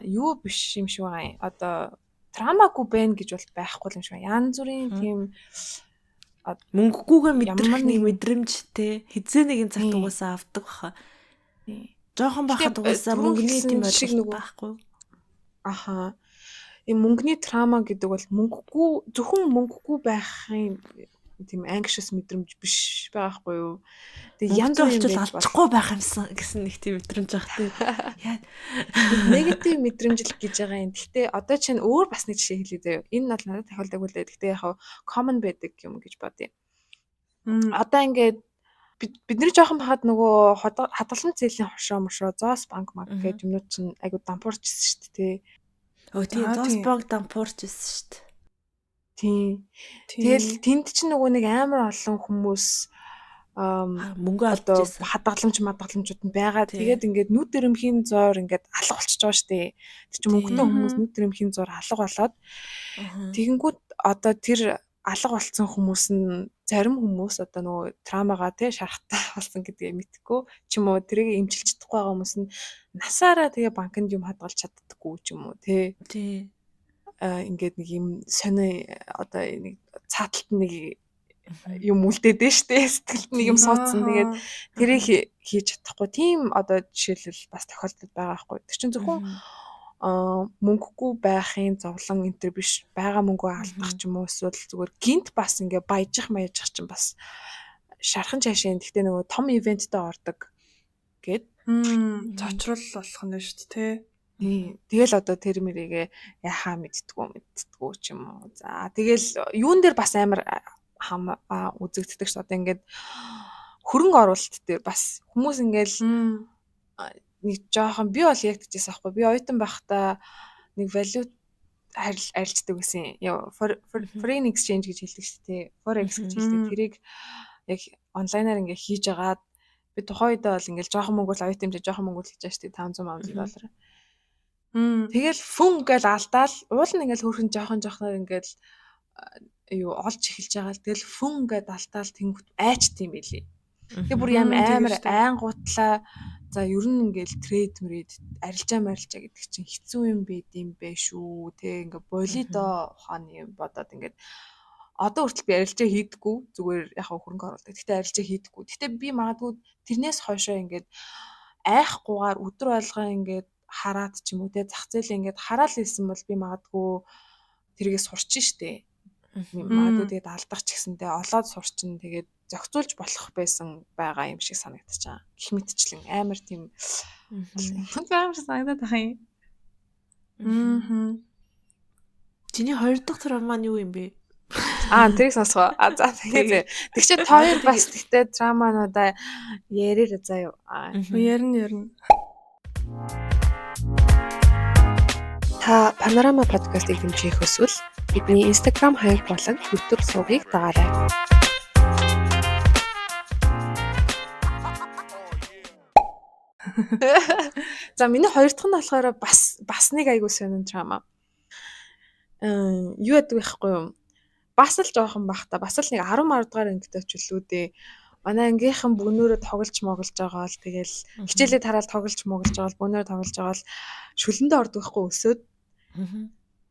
S3: юу биш юм шиг байгаа юм. Одоо травмагүй байна гэж бол байхгүй юм шиг байна. Янз бүрийн тийм
S4: мөнгөгүйгээ мэдрэх нэг мэдрэмж те хизээ нэгэн цагт угаасаа авдаг баха. Жохон байхад угаасаа мөнгөний тийм ойлголт байхгүй.
S3: Аха. Энэ мөнгөний траума гэдэг бол мөнгөгүй зөвхөн мөнгөгүй байхын тийм anxious мэдрэмж биш байгаа хгүй юу.
S4: Тэгээ янз бүрийн алдчихгүй байх юмсан гэсэн нэг тийм мэдрэмж байх тийм.
S3: Яа. Негатив мэдрэмж л гэж байгаа юм. Гэхдээ одоо чинь өөр бас нэг жишээ хэлье заяа. Энэ нь бол надад тохиолдоогүй л дээ. Гэхдээ яг common байдаг юм гэж бодъё. Одоо ингээд бид нар жоохон бахад нөгөө хадгаламж зээлийн хошоо мошоо зоос банк маг гэдэг юмнууд чинь айгу дампуурчсэн шүү дээ.
S4: Өө тийм зоос банк дампуурчсэн шүү дээ.
S3: Тийм. Тэгэл тэнд чинь нөгөө нэг амар олон хүмүүс
S4: Мөнгө
S3: одоо
S4: алдаж байсан.
S3: Хадгаламж мадгаламжууд нь байгаа.
S4: Тий.
S3: Тэгээд ингээд нүд дэрэмхийн зоор ингээд алга болчихж байгаа шүү дээ. Тэр чинь мөнгөтэй
S4: Тий.
S3: хүмүүс нүд дэрэмхийн зоор алга болоод тэгэнгүүт одоо тэр алга болцсон хүмүүс нь, зарим хүмүүс одоо нөгөө trauma гаа тий шарахтай болсон гэдгээ мэдэхгүй ч юм уу, тэрийг эмчилж чадахгүй байгаа хүмүүс нь насаараа тэгээ банкнд юм хадгалж чаддаггүй ч юм уу тий. Ингээд нэг юм сони одоо нэг цааталт нэг юм үлдээд нь штэ, сэтгэлд нэг юм суудсан, тэгээд тэрийг хийж чадахгүй тийм одоо жишээлбэл бас тохиолдол байгаа байхгүй. Тэр чинь зөвхөн мөнгөгүй байхын зовлон энэ төр биш, байгаа мөнгөө алдах ч юм уу, эсвэл зүгээр гинт бас ингээ баяжих маяжих чинь бас шархан чашийн, гэхдээ нөгөө том event тэй ордог гэд.
S2: Цочрол болох нь шүү дээ, тий.
S3: Тий. Тэгэл одоо тэр мэрийгээ яхаа мэдтгүү мэдтгүү ч юм уу. За, тэгэл юун дээр бас амар хам үзэгддэг ш. Одоо ингээд хөрөнгө оруулалт дээр бас хүмүүс ингээл нэг жоохон, би бол яг тэгжээс аахгүй. Би оюутан байхдаа нэг валют арилждаг байсан. Яа, foreign exchange гэж хэлдэг шүү дээ. Forex гэж хэлдэг. Тэрийг яг онлайнаар ингээ хийж агаад би тухайн үедээ бол ингээл жоохон мөнгө бол оюутан юм, жоохон мөнгө л хийж байгаа шүү дээ. 500 500 доллар. Тэгэл фүн гэл алдаал, уул нь ингээл хөөрхөн жоохон жоохноор ингээл юу олж эхэлж байгаа л, тэгэл фүн гэд алдаал, тэнгүүт айчт юм билий. Тэгээ бүр ям амар айнгуутлаа, за, ер нь ингээл trade мрээд арилжаа марилжаа гэдэг чинь хэцүү юм байд юм бэ шүү те, ингээ болидо ухааны юм бодоод ингээд одоо хүртэл би арилжаа хийдэггүй, зүгээр яг хөрөнгө оруулдаг. Гэхдээ арилжаа хийдэггүй. Гэхдээ би магадгүй тэрнээс хойшоо ингээд айхгүйгээр өдөр болгон ингээд хараад ч юм уу те, зах зээлээ ингээд хараал ийсэн бол би магадгүй тэргээ сурчин штэ. Магадгүй тэгээд алдах ч гэсэнтэй олоод сурчин, тэгээд зохицуулж болох байсан байгаа юм шиг санагдаж байгаа. Гэх мэтчлэн амар тийм амар санагдаад байгаа юм.
S4: Чиний хоёр дахь trauma нь юу юм бэ?
S3: Аа, тэрийг сонсгоо. А, за, тэгээд тэгчээ та хоёр бас тэгтээ trauma нуудаа яриараа заа юу.
S2: Ярина, ярина.
S3: Та Панорама подкастыг дэмжих хүсвэл бидний Instagram хаяг болон YouTube сувгийг дагаарай. За, миний хоёр дахь нь болохоор бас нэг айгуу сонин trauma. Юу яадаг байхгүй юу? Бас л жоохон бахта, бас л нэг 10 10 дугаар ангид очилоо дээ. Манай ангийнхан бөгнөөрөө тоглож моглож байгаа л, тэгэл хичээлээ тараал тоглож моглож байгаа л, бөгнөөрөө тоглож байгаа л, шүлэндээ ордог байхгүй өсөөд.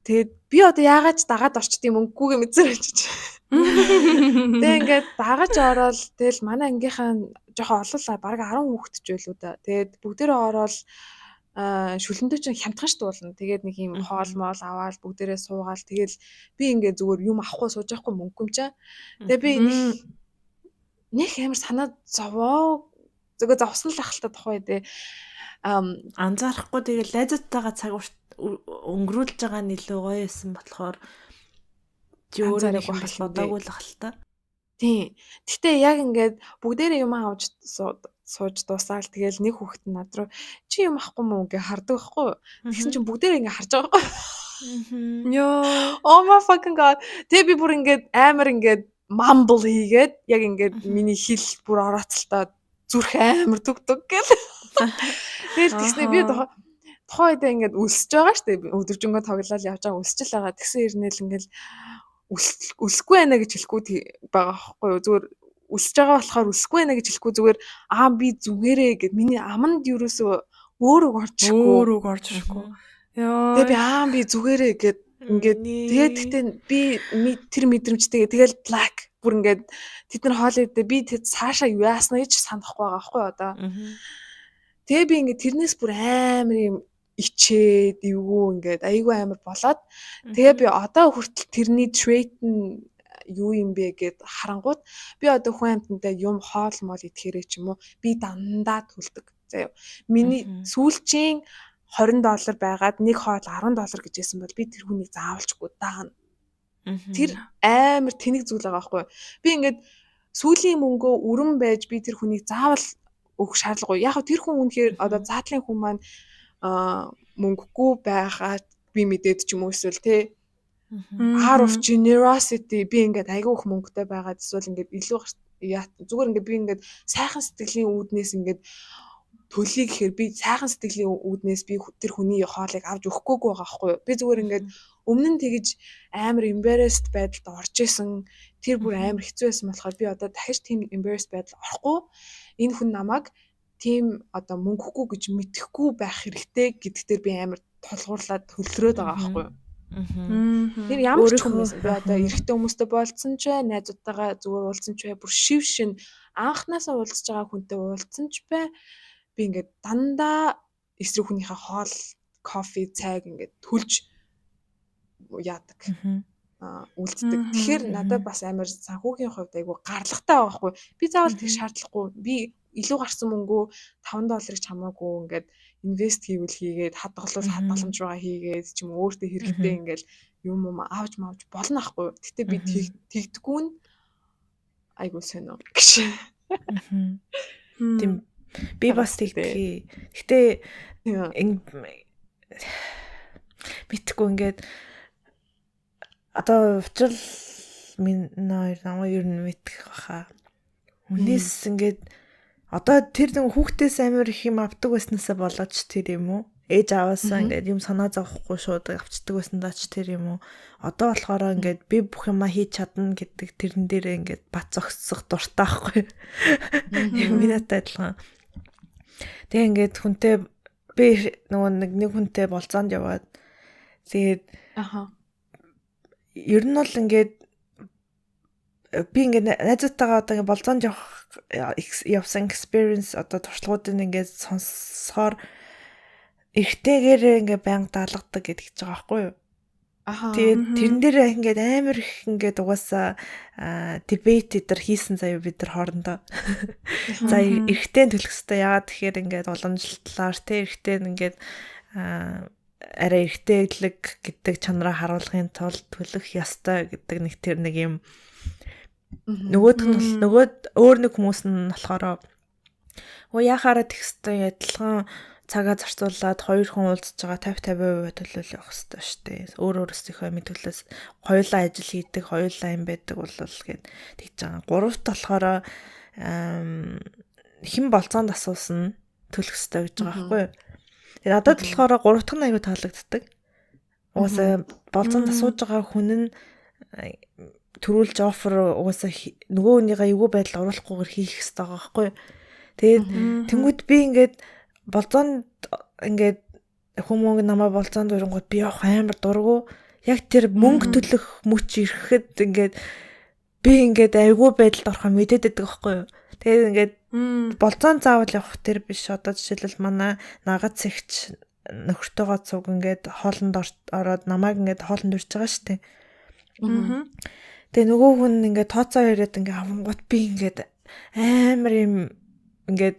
S3: Тэгээд би одоо яагаад ч дагаад орчдсон мөнгөгүйгээ мэдсээр очиж. Тэгээ ингээд дагаж ороод, тэгэл манай ангийнхан жоохон олоолаа, бараг 10 хүүхэд ч байлуу да. Тэгээд бүгдээрээ ороод шүлэндээ чинь хямдхан ш дуулна. Тэгээд нэг юм хоол моол аваад бүгдээрээ суугаал, тэгэл би ингээд зүгээр юм авахгүй сууж байхгүй, мөнгө юм чаа. Тэгээ би нэг амар санаа зовоо зөвхөн зовсон л ахalta тухай дээ.
S4: Анзаарахгүй тэгэл найзуудтайгаа цаг өнгөрүүлж байгаа нь илүү гоё байсан болохоор чи өөрөө нэг бас бодоогүй л ахalta.
S3: Тийм. Гэтэ яг ингээд бүгдээрээ юм авч сууж дуусаал, тэгэл нэг хүүхэд нь над руу чи юм авахгүй мүү гэж хардаг байхгүй юу? Тэгсэн чинь бүгдээрээ ингээд харж байгаа байхгүй юу?
S2: Йоо.
S3: Oh my fucking god. Тэгээ би бүр ингээд амар ингээд mumble хийгээд, яг ингээд миний хэл бүр орооцолтоо, зүрх амар түг түг гэл. Тэгэл тэгснэ би тухайн үедээ ингээд өлсөж байгаа шүү дээ. Өдөржингөө тоглоод явж байгаа, өлсөж л байгаа. Тэгсэн хэрнээл ингээд өлсөхгүй байна гэж хэлэхгүй байгаа байхгүй юу? Зүгээр өлсөж байгаа болохоор өлсөхгүй байна гэж хэлэхгүй, зүгээр аа би зүгээрээ гэд миний аманд юусоо өөр үг орж ирэхгүй.
S2: Өөр үг орж ирэхгүй. Йоо.
S3: Тэгээ би аа би зүгээрээ гэд ингээд тэгээд тэгтээ би тэр мэдрэмжтэйгээ тэгэл black бүр ингээд тэд нар хоол идэ, би тэд цаашаа юу яаснаа гэж санахгүй байгаа байхгүй одоо. Тэгээ би ингээд тэрнээс бүр амар юм ичээд эвгүй ингээд айгүй амар болоод, тэгээ би одоо хүртэл тэрний trait нь юу юм бэ гэд харангуут би одоо хүн амьтантай юм хоол мол идэхээрээ ч юм уу би дандаа төлдөг. Заяа. Миний сүүлчийн 20 доллар байгаад нэг хоол 10 доллар гэж хэлсэн бол би тэр хүнийг заавалчгүй даана. Тэр амар тэнэг зүйл байгаа байхгүй юу? Би ингээд сүүлийн мөнгөө өрөн байж би тэр хүнийг заавал өгөх шаардлагагүй. Яг тэр хүн үнэхээр одоо заадлын хүн маань мөнгөгүй байгаа би мэдээд ч юм уу, эсвэл те out of generosity би ингээд айгүй их мөнгөтэй байгаад эсвэл ингээд илүү Зүгээр ингээд би ингээд сайхан сэтгэлийн үүднээс ингээд төлөе гэхээр би сайхан сэтгэлийн үүднээс би тэр хүний хоолыг авч өгөхгүйг байгаа байхгүй юу. Би зүгээр ингээд өмнө нь тэгэж амар embarrassed байдалд орж исэн. Тэр бүр амар хэцүү байсан болохоор би одоо дахиж тийм embarrassed байдал орохгүй. Энэ хүн намайг тийм одоо мөнгө өгөхгүй гэж мэдэхгүй байх хэрэгтэй гэдэг дээр би амар тулгуурлаад төлрөөд байгаа байхгүй юу. Тэр ямар ч хүмүүс би одоо эрэгтэй хүмүүстэй болцсон ч бай, найзуудтайгаа зүгээр уулзсан ч бай, бүр шив шин анхнаасаа уулзж байгаа хүнтэй уулзсан ч бай. Би ингээд дандаа эсрэг хүнийхээ хоол, кофе, цайг ингээд төлж яадаг. Үлддэг. Тэгэхээр надад бас амар санхүүгийн хувьд айгүй гарлагтай байгаа байхгүй. Би заавал тэг шаардлагагүй. Би илүү гарсан мөнгөө $5 ч хамаагүй ингээд инвест хийвэл хийгээд, хадгалвал хадгаламж руугаа хийгээд ч юм уу өөртөө хэрэгтэй ингээд юм юм авч мавч болно ахгүй. Гэтэ би тэгдэггүй нь айгүй сонио гэж.
S4: Тийм би бас тэгдэгий. Гэтэ мэдхгүй ингээд одоо учрал минь хоёр намайг ер нь мэдэх баха. Үнээс ингээд одоо тэр нэг хүүхдээс амар их юм авдаг байснаасаа болоод ч тэр юм уу? Ээж аваасаа ингээд юм санаа зовхгүй шууд авчдаг байсандаа ч тэр юм уу? Одоо болохоор ингээд би бүх юмаа хийж чадна гэдэг тэрэн дээрээ ингээд бат зогсох дуртай байхгүй. Минатай адилхан. Тэгээ ингээд хүнтэй би нөгөө нэг хүнтэй болзоонд яваад тэгээд ер нь бол ингээд би ингээд найзуудтайгаа одоо ингээд болзоонд явсан experience одоо туршлагуудыг ингээд сонсохоор эргэтэйгээр ингээд байнга даалгадаг гэдэг гэж байгаа байхгүй юу? Тэгээд тэрэн дээр ингээд амар их ингээд угаасаа дебет эдэр хийсэн заяа бид нар хоорондоо. За эрэгтэй төлөх хэвээр яагаад тэгэхээр ингээд уламжлалаар те эрэгтэй ингээд арай эрэгтэйлэг гэдэг чанараа харуулахын тулд төлөх ёстой гэдэг нэг тэр нэг юм нөгөөх нь нөгөөд өөр нэг хүмүүс нь болохоор өө яхаараа тэгэх хэвээр адилхан цагаа зарцуулаад хоёр хүн уулзж байгаа 50-50% төлөөл явах хэвээр шүү дээ. Өөр өөрсдийнхөө мэд төлөөс хоёулаа ажил хийдэг, хоёулаа юм байдаг бол гээд тэгж байгаа. Гуравт болохоор хэн болцоонд асуусан төлөх хэвээр гэж байгаа байхгүй юу? Тэгээ надад болохоор гурав дахь нь аягүй таалагддаг. Угаасаа болцоонд асууж байгаа хүн нь төрүүлж офер угаасаа нөгөө хүнийгээ эвгүй байдал оруулахгүйгээр хийх хэрэгтэй байгаа байхгүй юу? Тэгээд тэнгууд би ингээд болзоонд ингээд хүмүүн намаа болзоонд өрөнгөд би явах амар дургу. Яг тэр мөнгө төлөх мөч ирэхэд ингээд би ингээд айгүй байдалд орохоо мэдээд байдаг байхгүй юу? Тэгээд ингээд болзоон заавал явах тэр биш. Одоо жишээлбэл манай нагад цэгч нөхөртөөгөө цуг ингээд хоолнд ороод намайг ингээд хоолнд урьж байгаа шүү дээ. Тэгээ нөгөө хүн ингээд тооцоо яриад ингээд авангууд би ингээд амар юм ингээд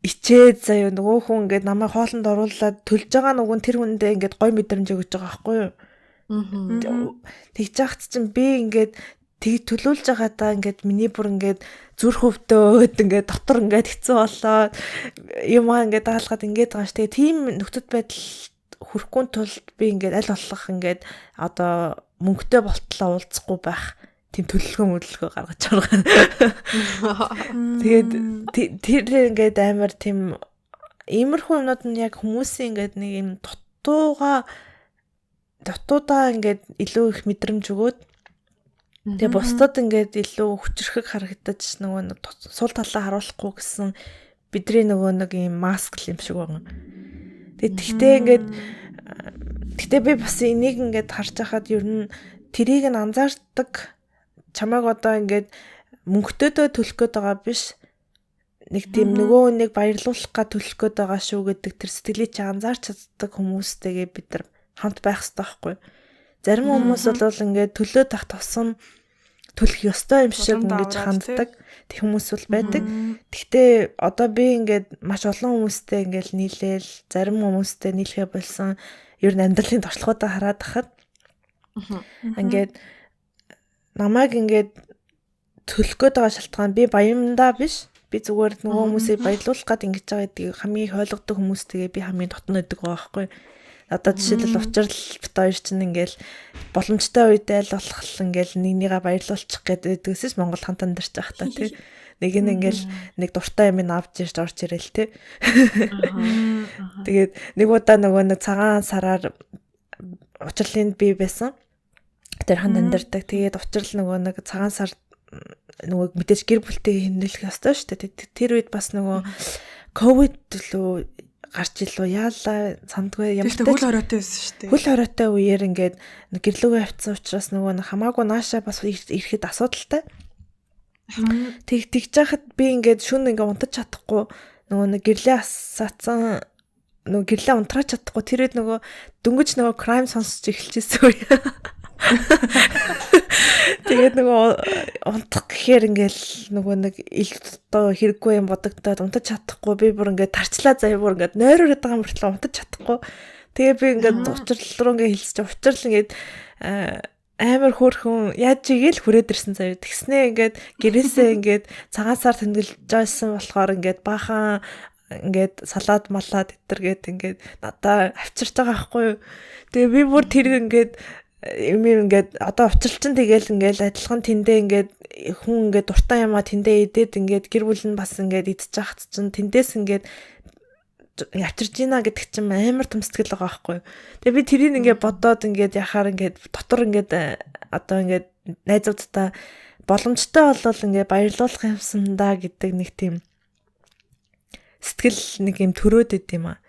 S4: ичээд заяа нөгөө хүн ингээд намайг хоолнд оруулаад төлж байгаа нөгөө нь тэр хүндээ ингээд гой мэдрэмж өгöj байгаа байхгүй юу? Тэгж яхад чинь би ингээд тэг төлөөлж байгаадаа ингээд миний бүр ингээд зүрх өвдөөд ингээд дотор ингээд хэцүү болоод юмаа ингээд даалгаад ингээд байгаа ш. Тэгээ тийм нөхцөл байдал хүрэхгүй тулд би ингээд аль болох ингээд одоо мөнгөтэй болтлоо уулзахгүй байх тийм төлөвлөгөө мөдлөгөө гаргаж байгаа. Тэгээд тэр ингээд амар тийм иймэрхүү юмнууд нь яг хүмүүсийн ингээд нэг юм дутуудаа ингээд илүү их мэдрэмж өгөөд тэгээ бусдад ингээд илүү хүчрхэг харагдаж нөгөө нэг сул талаа харуулахгүй гэсэн бидний нөгөө нэг юм маск юм шиг байгаа. Тэгээ тэгтээ ингээд тэгтээ би бас энийг ингээд харж байхад ер нь тэрийг нь анзаардаг чамайг одоо ингээд мөнгөтэйдөө төлөх гээд байгаа биш нэг тийм нөгөө нэг баярлуулах га төлөх гээд байгаа шүү гэдэг тэр сэтгэлийг чи анзаарч чаддаг хүмүүстэйгээ бид нар хамт байх хэрэгтэй байхгүй. Зарим хүмүүс бол ингээд төлөө тах тусам төлөх ёстой юм шиг ингэж ханддаг тэг хүмүүс бол байдаг. Гэхдээ одоо би ингээд маш олон хүмүүстэй ингээд нийлээл зарим хүмүүстэй нийлэхэ болсон ер нь амьдралын туршлагуудаа хараад тахад ингээд намайг ингээд төлөх гээд байгаа шалтгаан би баямдаа биш. Би зүгээр нөгөө хүмүүсийг баярлуулах гээд ингэж байгаа гэдгийг хамгийн их ойлгодог хүмүүстэйгээ би хамгийн дотно байдаг байгаа байхгүй. Одоо жишээлбэл учрал бит хоёр чинь ингээл боломжтой үед аль болох ингээл нэг нэгээ баярлуулчих гэдэг гэдгээс Монгол хамт амьдарч байхдаа тий. Нэг нь ингээл нэг дуртай юм авч ирж орж ирэл тий. Тэгээд нэг удаа нөгөө нэг цагаан сараар учрлын би байсан. Тэр ханд амьдардаг. Тэгээд учрал нөгөө нэг цагаан сар нөгөө мэдээж гэр бүлтэйгээ хэмнэлэх ёстой шүү дээ. Тэр үед бас нөгөө ковид лөө гарч илүү яалаа сандгүй
S2: ямар ч хөл хоройтой байсан шүү дээ.
S4: Хөл хоройтой үеэр ингээд гэрлүүгээ авцсан учраас нөгөө хамаагүй нааша бас ирэхэд асуудалтай. Тэг тэгж яхад би ингээд шүн ингээд унтаж чадахгүй нөгөө нэг гэрлээ асаацсан нөгөө гэрлээ унтраач чадахгүй тэр үед нөгөө дөнгөж нөгөө crime сонсч эхэлчихсэн үе. Тэгээд нөгөө унтах гэхээр ингээл нөгөө нэг ил одоо хэрэггүй юм бодогдоод унтаж чадахгүй би бүр ингээд тарчлаа заяа бүр ингээд нойроор байгаа мөртлөө унтаж чадахгүй. Тэгээ би ингээд учрал руу ингээд хэлсэж учрал ингээд амар хөөрхөн яаж игээл хүрээд ирсэн заяа. Тэгснээ ингээд гэрээсээ ингээд цагаан сар тэмдэглэж байсан болохоор ингээд баахан ингээд салаад малаад гэтэргээд ингээд надаа авчирч байгаа байхгүй юу. Тэгээ би бүр тэр ингээд юм ингээд одоо учралчин тэгэл ингээд адилхан тэндээ ингээд хүн ингээд дуртай юмаа тэндээ идээд ингээд гэр бүл нь бас ингээд идчих хат чинь тэндээс ингээд авчирж гинэ гэдэг чинь амар том сэтгэл байгаа байхгүй юу. Тэгээ би тэрийг ингээд бодоод ингээд яхаар ингээд дотор ингээд одоо ингээд найзуудтай боломжтой болвол ингээд баярлуулах юмсан да гэдэг нэг тийм сэтгэл нэг юм төрөөд идэм юм аа.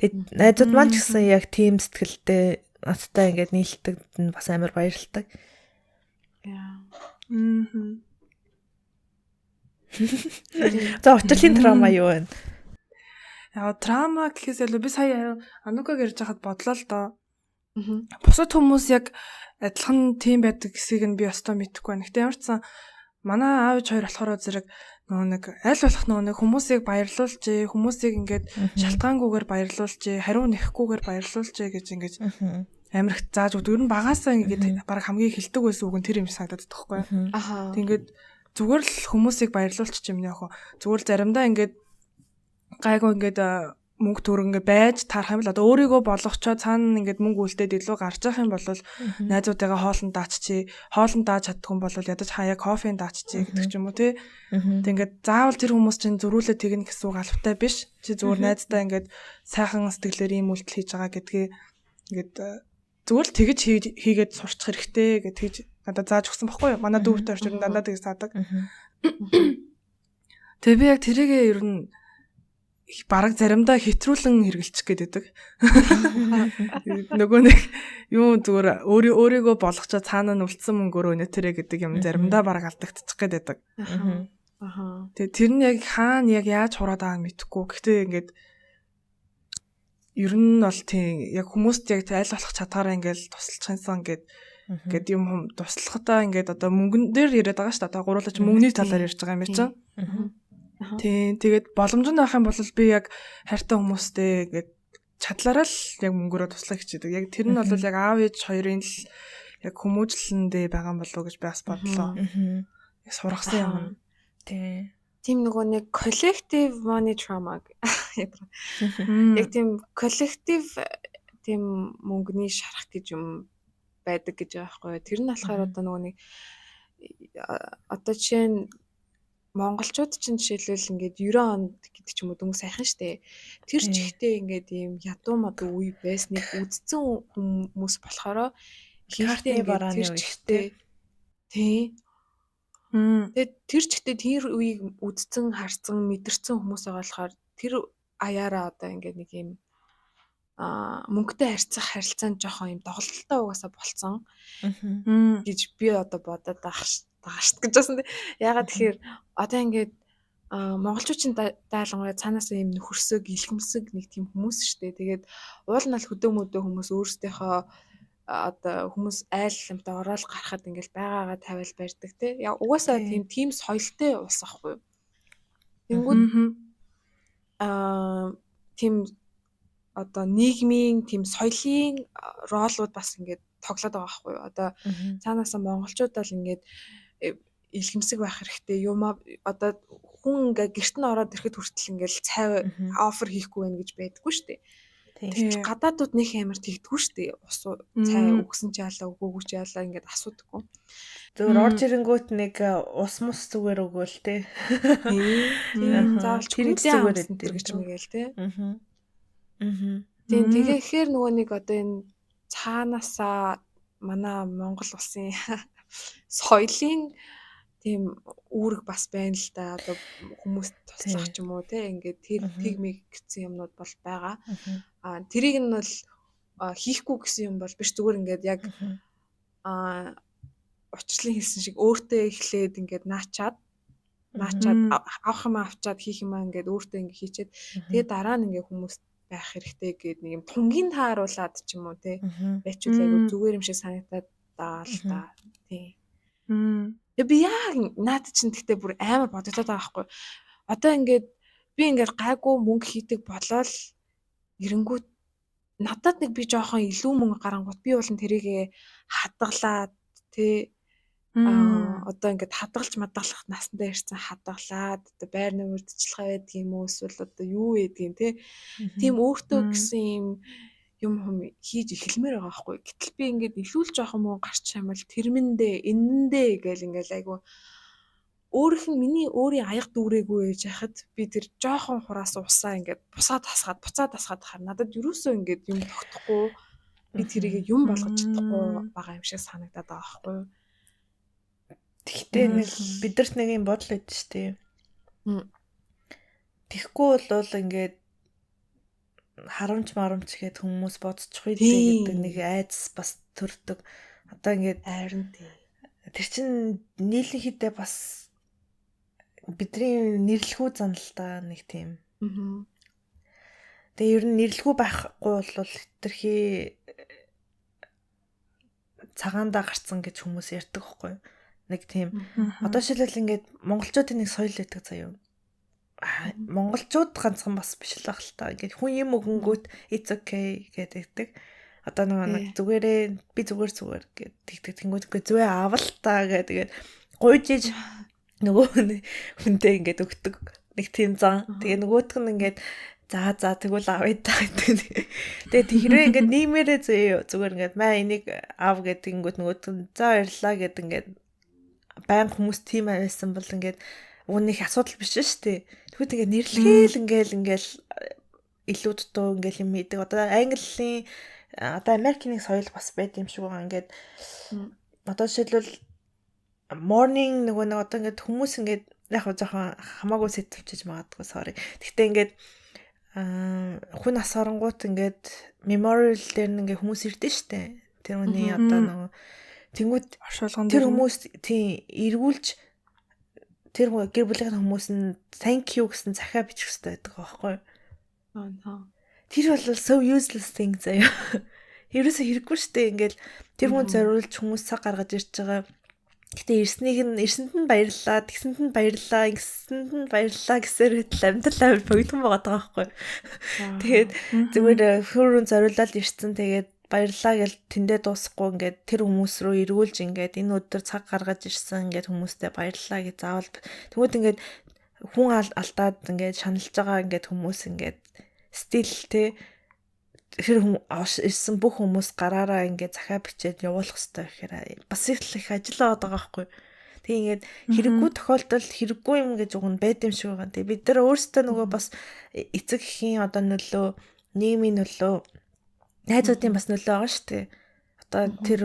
S4: Тэгээд найзууд маань ч гэсэн яг тийм сэтгэлтэй надтай ингээд нийлдэг нь бас амар баярлалтай.
S3: Яа.
S2: Мм.
S4: За учрлын трама юу вэ?
S2: Яа, трама гэхээс илүү би сая Анукаг ярьж байхад бодлоо л доо. Бусад хүмүүс яг адилхан тийм байдаг гэсийг нь би өстой мэдэхгүй байна. Гэтэ ямар ч сан манай аав ээж хоёр болохоор зэрэг нөгөө нэг аль болох нөгөө нэг хүмүүсийг баярлуулжээ, хүмүүсийг ингээд шалтгаангүйгээр баярлуулжээ, хариу нэхгүйгээр баярлуулжээ гэж ингээд амар их зааж өгдөг. Ер нь багасаа ингээд баг хамгийн хилдэг байсан үг нь тэр юм санагдаад байхгүй.
S3: Аха.
S2: Тэг ингээд зүгээр л хүмүүсийг баярлуулчих юм яах вэ? Зүгээр л заримдаа ингээд гайгүй ингээд мөнгө төгрөг ингээд байж таарах юм л одоо өөрийгөө болгочоо цаана ингээд мөнгө үлдээд илүү гарч явах юм бол найзуудыгаа хоолнд дааччи, хоолнд дааж чаддгүй юм бол ядаж хаяа кофенд дааччи гэдэг ч юм уу тий. Тэг ингээд заавал тэр хүмүүс чинь зөрүүлээ тэгнэ гэсэн үг албатай биш. Чи зүгээр найздаа ингээд сайхан сэтгэлээр ийм үйлдэл хийж байгаа гэдгийг ингээд зүгээр л тэгж хийгээд сурчих хэрэгтэй гэж тэгж надад зааж өгсөн баггүй юу? Манай дүүвтэй орч ер нь дандаа тэгж заадаг. Тэгээ би яг тэрийгээ ер нь бараг заримдаа хэтрүүлэн хэрэгэлчих гээд байдаг. Нөгөө нэг юу зүгээр өөрийгөө болгочоо цаана нь үлдсэн мөнгөөрөө өнөтөрэ гэдэг юм заримдаа бараг алдагдчих гээд байдаг.
S3: Аха.
S2: Тэгээ тэр нь яг хаана яг яаж хураад байгааг мэдэхгүй. Гэхдээ ингээд ер нь бол тийм яг хүмүүст яг аль болох чадгаараа ингээд тусалчихсан ингээд ингээд юм хүм туслахтаа ингээд одоо мөнгөн дээр яриад байгаа шүү дээ. Одоо гурлаж мөнгөний талаар ярьж байгаа юм чинь. Тийм. Тэгээд боломж нь байх юм бол би яг хайртай хүмүүстэй ингээд чадлаараа л яг мөнгөөрөө туслах хичээдэг. Яг тэр нь бол яг аав ээж хоёрын л яг хүмүүжлэндээ байгаа юм болов уу гэж би бас бодлоо. Яг сургасан юм.
S4: Тийм.
S3: Тийм нөгөө нэг collective money trauma яг тийм collective тийм мөнгөний шарах гэж юм байдаг гэж байгаа байхгүй юу. Тэр нь болохоор одоо нөгөө нэг одоо жишээ нь монголчууд чинь жишээлбэл ингээд 90 онд гэдэг ч юм уу дөнгөж сайхан штэ. Тэр чигтээ ингээд ийм ядуу мадуу үе байсныг үдцэн хүмүүс болохоро
S4: ихэнхдээ
S3: ингээд тэр чигтээ тий. Тэгээд тэр чигтээ тэр үеийг үдцэн, харцсан, мэдэрсэн хүмүүс байгаа болохоор тэр аяараа одоо ингээд нэг ийм мөнгөтэй харьцах харилцаанд жоохон юм доголдолтой угаасаа болцсон гэж би одоо бодоод байгаа шүү гэж байсан. Яагаад тэгэхээр одоо ингээд монголчууд чинь дайлангуяа цаанаасаа юм нөхөрсөг, илгэмсэг нэг тийм хүмүүс шүү дээ. Тэгээд уул нь л хөдөө мөдөө хүмүүс өөрсдийнхөө одоо хүмүүс айл амтаа ороод гарахад ингээл байгаагаа тавиал барьдаг те. Яг угаасаа тийм соёлтой улс ахгүй юу. Тэнгүүд тийм одоо нийгмийн тийм соёлын ролууд бас ингээд тоглоод байгаа байхгүй юу. Одоо цаанаасаа монголчууд бол ингээд илгэмсэг байх хэрэгтэй. Юмаа одоо хүн ингээ гэрт нь ороод ирэхэд хүртэл ингээл цай офер хийхгүй байх гэж байдаггүй шүү дээ. Тэр гадаадууд нэх амар тэгдэггүй шүү дээ. Ус цай өгсөн ч яалаа, өгөөгүй ч яалаа ингээд асуудаггүй.
S4: Зөвөр орж ирэнгүүт нэг ус мус зүгээр өгөөл те.
S3: Тийм. Заавал тэр зүгээр гэж мэгэл те.
S4: Аа.
S3: Тийм, тэгэхээр нөгөө нэг одоо энэ цаанаасаа манай Монгол улсын соёлын тийм үүрэг бас байна л да. Одоо хүмүүст туслах ч юм уу те, ингээд тэр тэгмиг гэсэн юмнууд бол байгаа. Аа, тэрийг нь бол хийхгүй гэсэн юм бол биш, зүгээр ингээд яг учирлын хэлсэн шиг өөртөө эхлээд ингээд наачаад авах юм авчаад хийх юм аа ингээд өөртөө ингээд хийчээд тэгээ дараа нь ингээд хүмүүст байх хэрэгтэй гээд нэг юм тунгийн тааруулаад ч юм уу те байчвал айгу зүгээр юм шиг санагдаад байгаа л та. Тий. Тэгээ би яг наад чинь гэхдээ бүр амар бодогдоод байгаа байхгүй. Одоо ингээд би ингээд гайгүй мөнгө хийдэг болоод эренгүүт надад нэг би жоохон илүү мөнгө гарангуут би болон тэрийгэ хадгалаад тий одоо ингээд хадгалж мадгалах насандаа ирсэн хадгалаад одоо байрны урьдчилгаа байдаг юм уу эсвэл одоо юу байдгийг те тийм өөртөө гэсэн юм юм хийж эхэлмээр байгаа байхгүй. Гэтэл би ингээд илүү л жоохон мөнгө гарч ямал тэрмэндээ энэндээ гэл ингээд айгу өөрийнх нь миний өөрийн аяга дүүрээгүй байж хахад би тэр жоохон хураас усаа ингээд бусаад хасгаад буцаад хасгаад хахаар надад юусоо ингээд юм тогтохгүй би тэрийг юм болгож чадахгүй байгаа юм шиг санагдаад байгаа байхгүй.
S4: Тэгтээ нэг бидэрт нэг юм бодол өгдөө шүү дээ. Тэгэхгүй бол ингээд харамч марамч гэхэд хүмүүс бодчих үү гэдэг нэг айдас бас төрдөг. Одоо ингээд
S3: харин тий.
S4: Тэр чин нийлэнхийдээ бас бидний нэрлэхүү зан л та нэг тийм. Тэгээ ер нь нэрлэхүү байхгүй бол хэтэрхий цагаандаа гарцсан гэж хүмүүс ярьдаг байхгүй юу? Нэг тийм. Одоо жишээлбэл ингээд монголчуудын нэг соёл байдаг заяа. Монголчууд ганцхан бас биш л байх л та. Ингээд хүн юм өгөнгүүт it's okay гэдэг. Одоо нэг зүгээрээ би зүгээр зүгээр гэдэг. Тэнгүүт үгүй зүвэ авал та гэдэг. Гуйж иж нөгөө хүнтэй ингээд өгдөг. Нэг тийм зан. Тэгээ нөгөөх нь ингээд за тэгвэл авъя та гэдэг. Тэгээ тэрээ ингээд нийгмээрээ зүгээр ингээд маа энийг ав гэдэг ингүүт нөгөөт нь за баярлаа гэдэг ингээд баян хүмүүс тийм авсан бол ингээд үүнийх асуудал биш шүү дээ. Тэгвэл ингээд нэрлэгээл ингээл илүү дутуу ингээл юм хийдэг. Одоо Английн одоо Америкийн нэг соёл бас байд юм шиг байгаа. Ингээд одоо жишээлбэл morning нөгөө нэг одоо ингээд хүмүүс ингээд яг жоохон хамаагүй сэтвчиж магадгүй sorry. Гэхдээ ингээд хүн ас оронгууд ингээд memorial дээр нь ингээд хүмүүс ирдэ штэ. Тэр хүний одоо нөгөө тэнгууд тэр хүмүүс тийм эргүүлж тэр гэр бүлийн хүмүүс нь thank you гэсэн захиа бичих хэрэгтэй байдаг байхгүй юу?
S3: Аа.
S4: Тэр бол so useless thing заяа. Ерөөсө хэрэггүй штэ ингээд тэр хүн зориулж хүмүүс цаг гаргаж ирж байгаа. Гэтэ ирснийг нь ирсэнд нь баярлалаа, тэгсэнд нь баярлалаа, ингэсэнд нь баярлалаа гэсээр хэтэл амьдрал амар богинохон байгаа даа байхгүй. Тэгээд зүгээр хөрөн зориулаад ирсэн. Тэгээд баярлалаа гэж тэндээ дуусахгүй ингээд тэр хүмүүс рүү эргүүлж ингээд энэ өдөр цаг гаргаж ирсэн ингээд хүмүүстэй баярлалаа гэж заавал тэгвэл ингээд хүн алдаад ингээд шаналж байгаа ингээд хүмүүс ингээд стил те тэр хүн ирсэн бүх хүмүүс гараараа ингээд захиа бичээд явуулах хэрэгтэй гэхээр бас их ажил байгаа байхгүй. Тэгээ ингээд хэрэггүй тохиолдолд хэрэггүй юм гэж уг нь байд юм шиг байгаа. Тэгээ бид нар өөрсдөө нөгөө бас эцэг эхийн одоо нөлөө, нийгмийн нөлөө, найзуудын бас нөлөө байгаа шүү дээ. Одоо тэр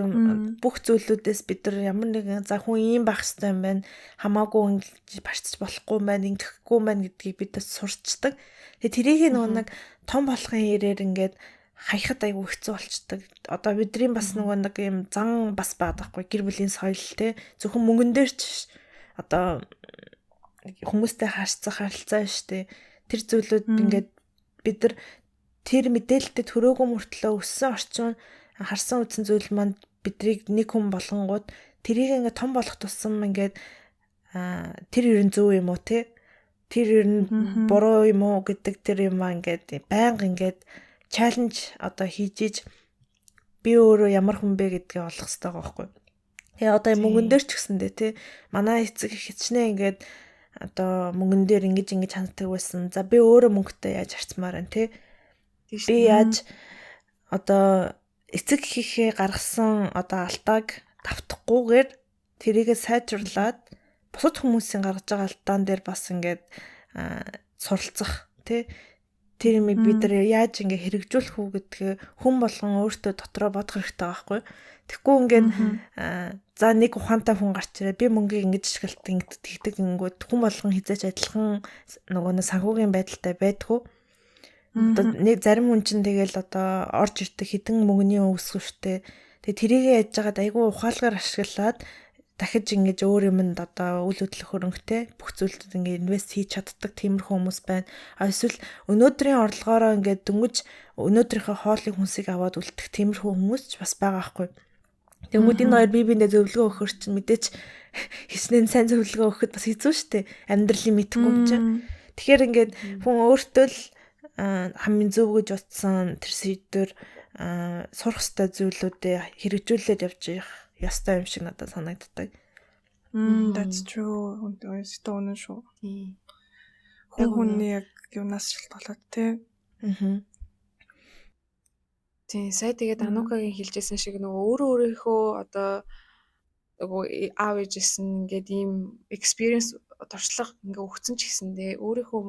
S4: бүх зүйлүүдээс бид нар ямар нэгэн за хүн ийм байх хэрэгтэй юм байна, хамаагүй ингэж барьцж болохгүй юм байна, ингэхгүй юм байна гэдгийг бид бас сурчдаг. Тэгээ тэрийг нөгөө нэг том болохын ирээр ингээд хаяхад айгүй хэцүү болчдөг. Одоо бидний бас нөгөө нэг юм зан бас байгаа байхгүй гэр бүлийн соёл те зөвхөн мөнгөн дээр ч одоо хүмүүстэй харьцах харилцаа шүү дээ. Тэр зүйлүүд ингээд бид нар тэр мэдээлэлтэй төрөөгүй мөртлөө өссөн орчин харсан үзсэн зүйл маань бидрийг нэг хүн болгонгууд тэрийг ингээд том болох тусам ингээд тэр ер нь зөв юм уу те тэр ер нь буруу юм уу гэдэг тэр юм аа ингээд байнга ингээд чаленж одоо хийж иж би өөрөө ямар хүн бэ гэдгээ олох хэрэгтэй байгаа байхгүй. Тэгээ одоо мөнгөн дээр ч гэсэндээ тий манай эцэг их хичнээн ингээд одоо мөнгөн дээр ингэж ингэж ханддаг байсан. За би өөрөө мөнгөтэй яаж харьцмаар байна тий. Би яаж одоо эцэг эхийнхээ гаргасан одоо алдааг давтахгүйгээр тэрийгэ сайжруулад бусад хүмүүсийн гаргаж байгаа алдаан дээр бас ингээд суралцах тий, тэр юмыг бид нар яаж ингээ хэрэгжүүлэх үү гэдгээ хүн болгон өөртөө дотроо бодох хэрэгтэй байхгүй. Тэгэхгүй ингээд за нэг ухаантай хүн гарч ирээ, би мөнгийг ингэж ашигладаг, ингэдэг тэгдэг гингүүд хүн болгон хизээч адилхан нөгөө нэг санхүүгийн байдалтай байдгүй. Одоо нэг зарим хүн чинь тэгэл одоо орж ирдэг хэдэн мөнгөний өсгөвчтэй. Тэгээ тэрийгэ яаж жагаад айгүй ухаалгаар ашиглаад дахиж ингэж өөр юмд одоо үл хөдлөх хөрөнгөтэй бүх зүйлд ингээ инвест хийж чаддаг тиймэрхүү хүмүүс байна. А эсвэл өнөөдрийн орлогоороо ингээд дөнгөж өнөөдрийнхөө хоолыг хүнсийг аваад үлдэх тиймэрхүү хүмүүс ч бас байгаа байхгүй. Тэнгүүд энэ хоёр бие биендээ зөвлөгөө өгөхөр чинь мэдээч хичнээн сайн зөвлөгөө өгөхөд бас хэцүү шттэ. Амьдралын мэдэхгүй юм чинь. Тэгэхээр ингээд хүн өөртөө л хамгийн зөв гэж утсан тэр сэдвээр сурах ёстой зүйлүүдээ хэрэгжүүлээд явж явах ёстой юм шиг надад санагддаг.
S2: That's true. Өстө үнэн шүү. Хүн хүний яг юунаас шалтгаалаад тий.
S4: Аа.
S3: Тийм, сая тэгээд Анукагийн хэлжсэн шиг нөгөө өөрөө өөрийнхөө одоо нөгөө аав ээжээс нь ингээд ийм experience, туршлага ингээ өгцөн ч гэсэндээ өөрийнхөө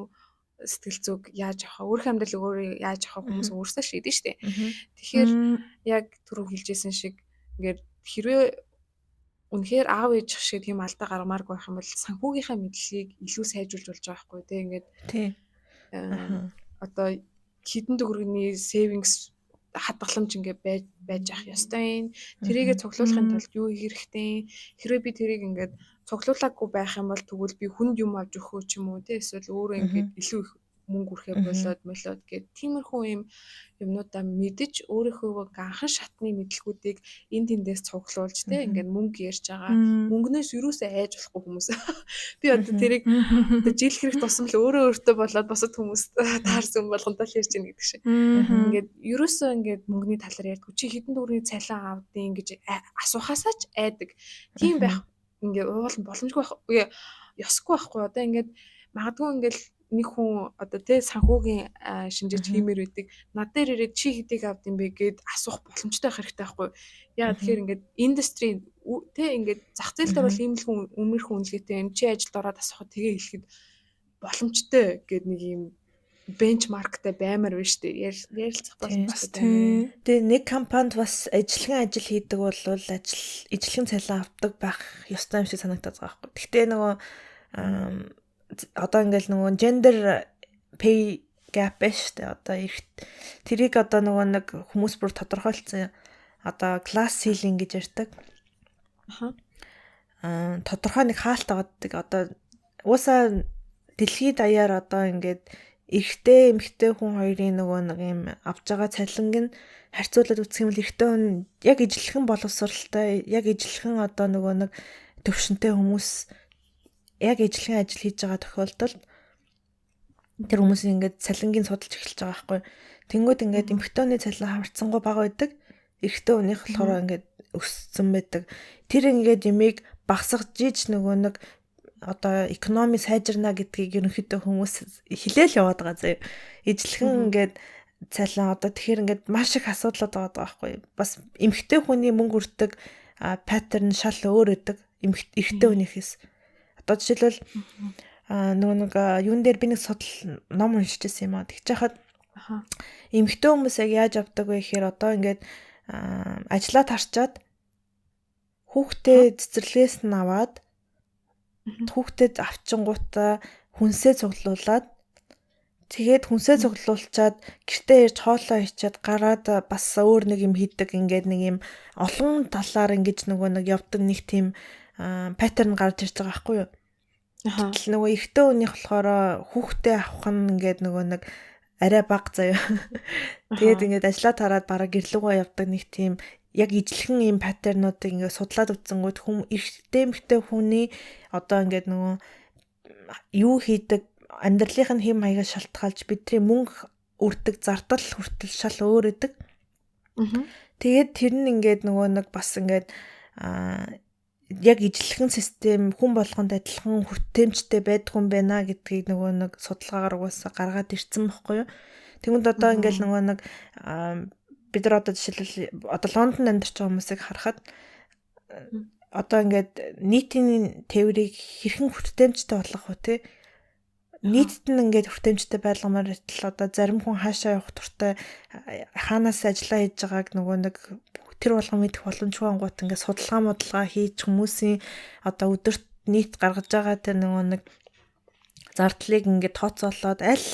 S3: сэтгэл зүг яаж авах, өөрийнхөө амьдрал өөрөө яаж авах хүмүүс өөрсдөө шийдэн штэ. Тэгэхээр яг түрүү хэлжсэн шиг ингээд хэрвээ үнэхээр аав ээж шиг тийм алдаа гаргамааргүй байх юм бол санхүүгийнхаа мэдлэгийг илүү сайжруулж болж байгаа байхгүй тий, ингээд
S4: тий.
S3: Одоо хэдэн төгрөгийн savings хадгаламж ингээ байж байж ах ёстой юм. Тэрийгэ цуглуулахын тулд юу хийх хэрэгтэй? Хэрвээ би тэрийг ингээд цуглуулаагүй байх юм бол тэгвэл би хүнд юм авч өгөх ч юм уу тий, эсвэл өөрөө ингээд илүү их мөнгө үрхээ болоод молоод гэд тиймэрхүү юм юмнуудаа мэдэж, өөрийнхөө анхан шатны мэдлгүүдийг энэ тэндээс цуглуулж тий, ингээд мөнгө ярьж байгаа мөнгнөөс юусоо айж болохгүй хүмүүс. Би одоо тэрийг одоо жил хэрэг тусам л өөрөө өөртөө болоод бусад хүмүүс таарсан болгонтой л ярьж ийн гэдэг шиг. Ингээд ерөөсөө ингээд мөнгөний талаар ярьдгүй. Чи хэдэн төгрөгийн цалин авдیں гэж асуухаасаа ч айдаг. Тийм байх ингээд уул боломжгүй байх ёсгүй байхгүй. Одоо ингээд магадгүй ингээд нэг хүн одоо тий санхүүгийн шинжээч хиймээр байдаг. Над дээр ирээд чи хэдийг авд юм бэ гэд асуух боломжтой байх хэрэгтэй байхгүй. Яа тэгэхээр ингээд индастри тий ингээд зах зээл дээр бол ийм л хүн өмнөх үнэлгээтэй юм. Чи ажилд ороод асуухад тэгээ хэлэхэд боломжтой гэд нэг ийм бенчмарктай баймар байна шүү дээ. Ярилцах боломжтой.
S4: Тэгээ нэг компанид бас ажиллахан ажил хийдэг бол ажил ижлэхэн цалин авдаг байх ёстой юм шиг санагдаад байгаа байхгүй. Гэхдээ нөгөө одоо ингээл нөгөө gender pay gap байна шүү дээ. Одоо тэрийг одоо нөгөө нэг хүмүүс бүр тодорхойлцсон. Одоо glass ceiling гэж ярьдаг. Аа, тодорхой нэг хаалт авааддаг. Одоо уусаа дэлхийд даяар одоо ингээд эрэгтэй эмэгтэй хүн хоёрын нөгөө нэг юм авж байгаа цалинг нь харьцуулаад үзэх юм бол эрэгтэй хүн яг ижилхэн боловсралтай, яг ижилхэн одоо нөгөө нэг төвшөнтэй хүмүүс яг ижилхэн ажил хийж байгаа тохиолдолд тэр хүмүүс ингээд цалингийн судалж эхэлж байгаа байхгүй. Тэнгүүд ингээд эмэгтэй хүний цалин хаварцсангуй бага байдаг. Эрэгтэй хүнийх болохоор ингээд өссөн байдаг. Тэр ингээд ямиг багсгаж иж нөгөө нэг одоо экономи сайжирна гэдгийг ерөнхийдөө хүмүүс хилээл яваад байгаа заяа. Ижилхэн ингээд цалин одоо тэгэхээр ингээд маш их асуудлууд байгаа байхгүй. Бас эмэгтэй хүний мөнгө үрдэг паттерн шал өөр өгдөг эрэгтэй хүнийхээс. Одоо жишээлбэл нөгөө нэг юун дээр би нэг судал ном уншиж байсан юм аа. Тэгж яхад эмэгтэй хүмүүс яг яаж авдаг вэ гэхээр одоо ингээд ажлаа тарчаад хүүхдээ цэцэрлэгээс нь аваад хүүхдэд авчингуудаа хүнсээ цуглуулад тэгээд хүнсээ цуглуулчаад гэртээ ирж хоолоо хийчихэд гараад бас өөр нэг юм хийдэг, ингээд нэг юм олон талаар ингэж нөгөө нэг явдаг нэг тийм паттерн гарч ирж байгаа байхгүй юу. Гэтэл нөгөө эрэгтэй хүнийх болохоор хүүхдээ авах нь ингээд нөгөө нэг арай бага заяа. Тэгээд ингээд ажлаа тараад бараг гэрлүүгөө явдаг нэг тийм яг ижилхэн ийм паттернуудыг ингээд судлаад үзсэнгүүт хүм эрэгтэй эмэгтэй хүний одоо ингээд нөгөө юу хийдэг амьдралынх нь хэм маягаа шалтгаалж бидний мөнгө үрдэг зардал хүртэл шал өөр өгдөг. Тэгээд тэр нь ингээд нөгөө нэг бас ингээд яг ижилхэн систем хүн болгонд адилхан хүртээмжтэй байдгүй юм байна гэдгийг нөгөө нэг судалгаагаар угаасаа гаргаад ирсэн бохгүй юу. Тэнгүүд одоо ингээл нөгөө нэг бид нар одоо жишээлбэл одоо Лондонд амьдарч байгаа хүмүүсийг харахад одоо ингээд нийтийн тээврийг хэрхэн хүртээмжтэй болгох вэ те? Нийтэд нь ингээд хүртээмжтэй байлгамаар байтал одоо зарим хүн хаашаа явах туртай, хаанаас ажиллаа хийж байгааг нөгөө нэг тэр болгон мэдэх боломжгүй ангууд ингээд судалгаа модалгаа хийж, хүмүүсийн одоо өдөрт нийт гаргаж байгаа тэр нөгөө нэг зардлыг ингээд тооцоолоод, аль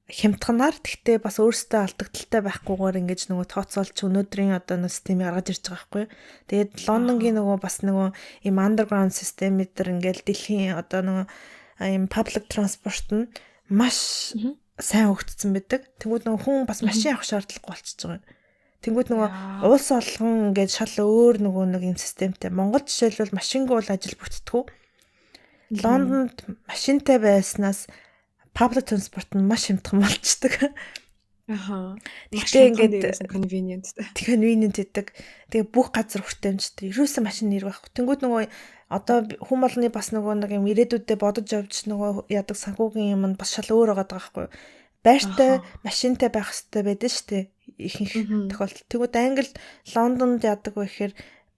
S4: хямдханаар, тэгтээ бас өөрсдөө алдагдалтай байхгүйгээр ингэж нөгөө тооцоолч өнөөдрийн одоо нэг системийг гаргаж ирж байгаа байхгүй юу. Тэгээд Лондонгийн нөгөө бас нөгөө ийм underground систем дээр ингээл дэлхийн одоо нөгөө ийм public transport нь маш сайн хөгжсөн байдаг. Тэнгүүд нөгөө хүн бас машин авах шаардлагагүй болчихж байгаа юм. Тэнгүүд нөгөө улс олгон ингээд шал өөр нөгөө нэг юм системтэй. Монгол жишээлбэл машингүй бол ажил бүтдэггүй. Лондонд машинтай байснаас public transport нь маш хямдхан болчдөг. Гэхдээ ингээд
S3: convenient.
S4: Convenient гэдэг. Тэгээ бүх газар хүртээмжтэй. Ерөөсөө машин нэр байхгүй. Тэнгүүд нөгөө одоо хүн болгоны бас нөгөө нэг юм ирээдүйдээ бодож явж нөгөө яадаг санхүүгийн юм нь бас шал өөр байгаа байхгүй юу? Байртай, машинтай байх хэрэгтэй байдаг шүү дээ. Ихэнх тохиолдолд. Тэнгүүд Англи, Лондонд яадаг вэ гэхээр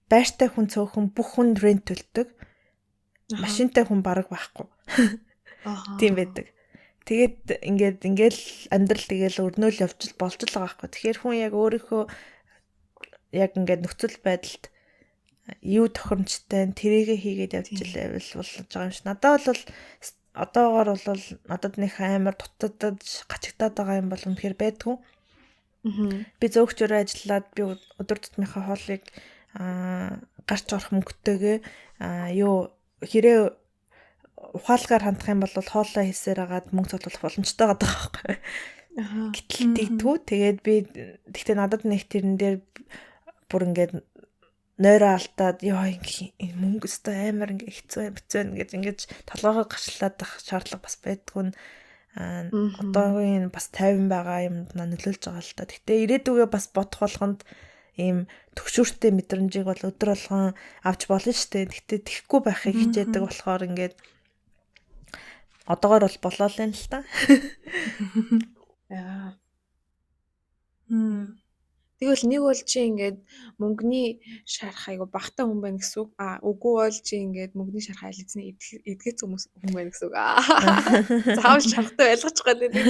S4: байртай хүн цөөхөн, бүх хүн rent төлдөг. Машинтай хүн бараг байхгүй. Тийм байдаг. Тэгээд ингээд ингээл амьдрал тэгэл өрнөөл явж болж л байгаа байхгүй. Тэгэхээр хүн яг өөрийнхөө яг ингээд нөхцөл байдалд юу тохиромжтой нь тэрийгэ хийгээд явж байвал болж байгаа юм шиг. Надад бол одоогоор бол надад нэг амар дутагдаж гачигдаад байгаа юм бол үнэхээр байдгүй. Би зөөгчөөрөө ажиллаад би өдөр тутмынхаа хоолыг гарч орох мөнгөтэйгээ юу хэрэг ухаалгаар хандах юм бол хоолоо хийсээр агаад мөнгө цуглуулах боломжтой байгаа байхгүй. Гэтэл тэгдэггүй. Тэгээд би тэгтээ надад нэг тэрэн дээр бүр ингээд нойроо алдаад, ёо, ингээ мөнгө өстой амар ингээ хэцүү хэцүү гэж ингэж толгоогоо гашлаад ах шаардлага бас байдгүй нь одоогийн бас 50 байгаа юмд нөлөөлж байгаа л та. Гэтэ ирээдүгээ бас бодох болгонд ийм төгшүүртэй мэдрэмжийг бол өдөр болгон авч болно шүү дээ. Гэтэ тэхгүй байхыг хичээдэг болохоор ингээд одоогор бол болоо л юм л та.
S3: Яа. Тэгвэл нэг бол чи ингээд мөнгөний шарх айгу багтаа хүн байна гэсэн үг. А үгүй бол чи ингээд мөнгөний шарх аль эзний эдгэц хүмүүс хүн байна гэсэн үг. Аа. Заавал шархтай байлгачих гээд байна.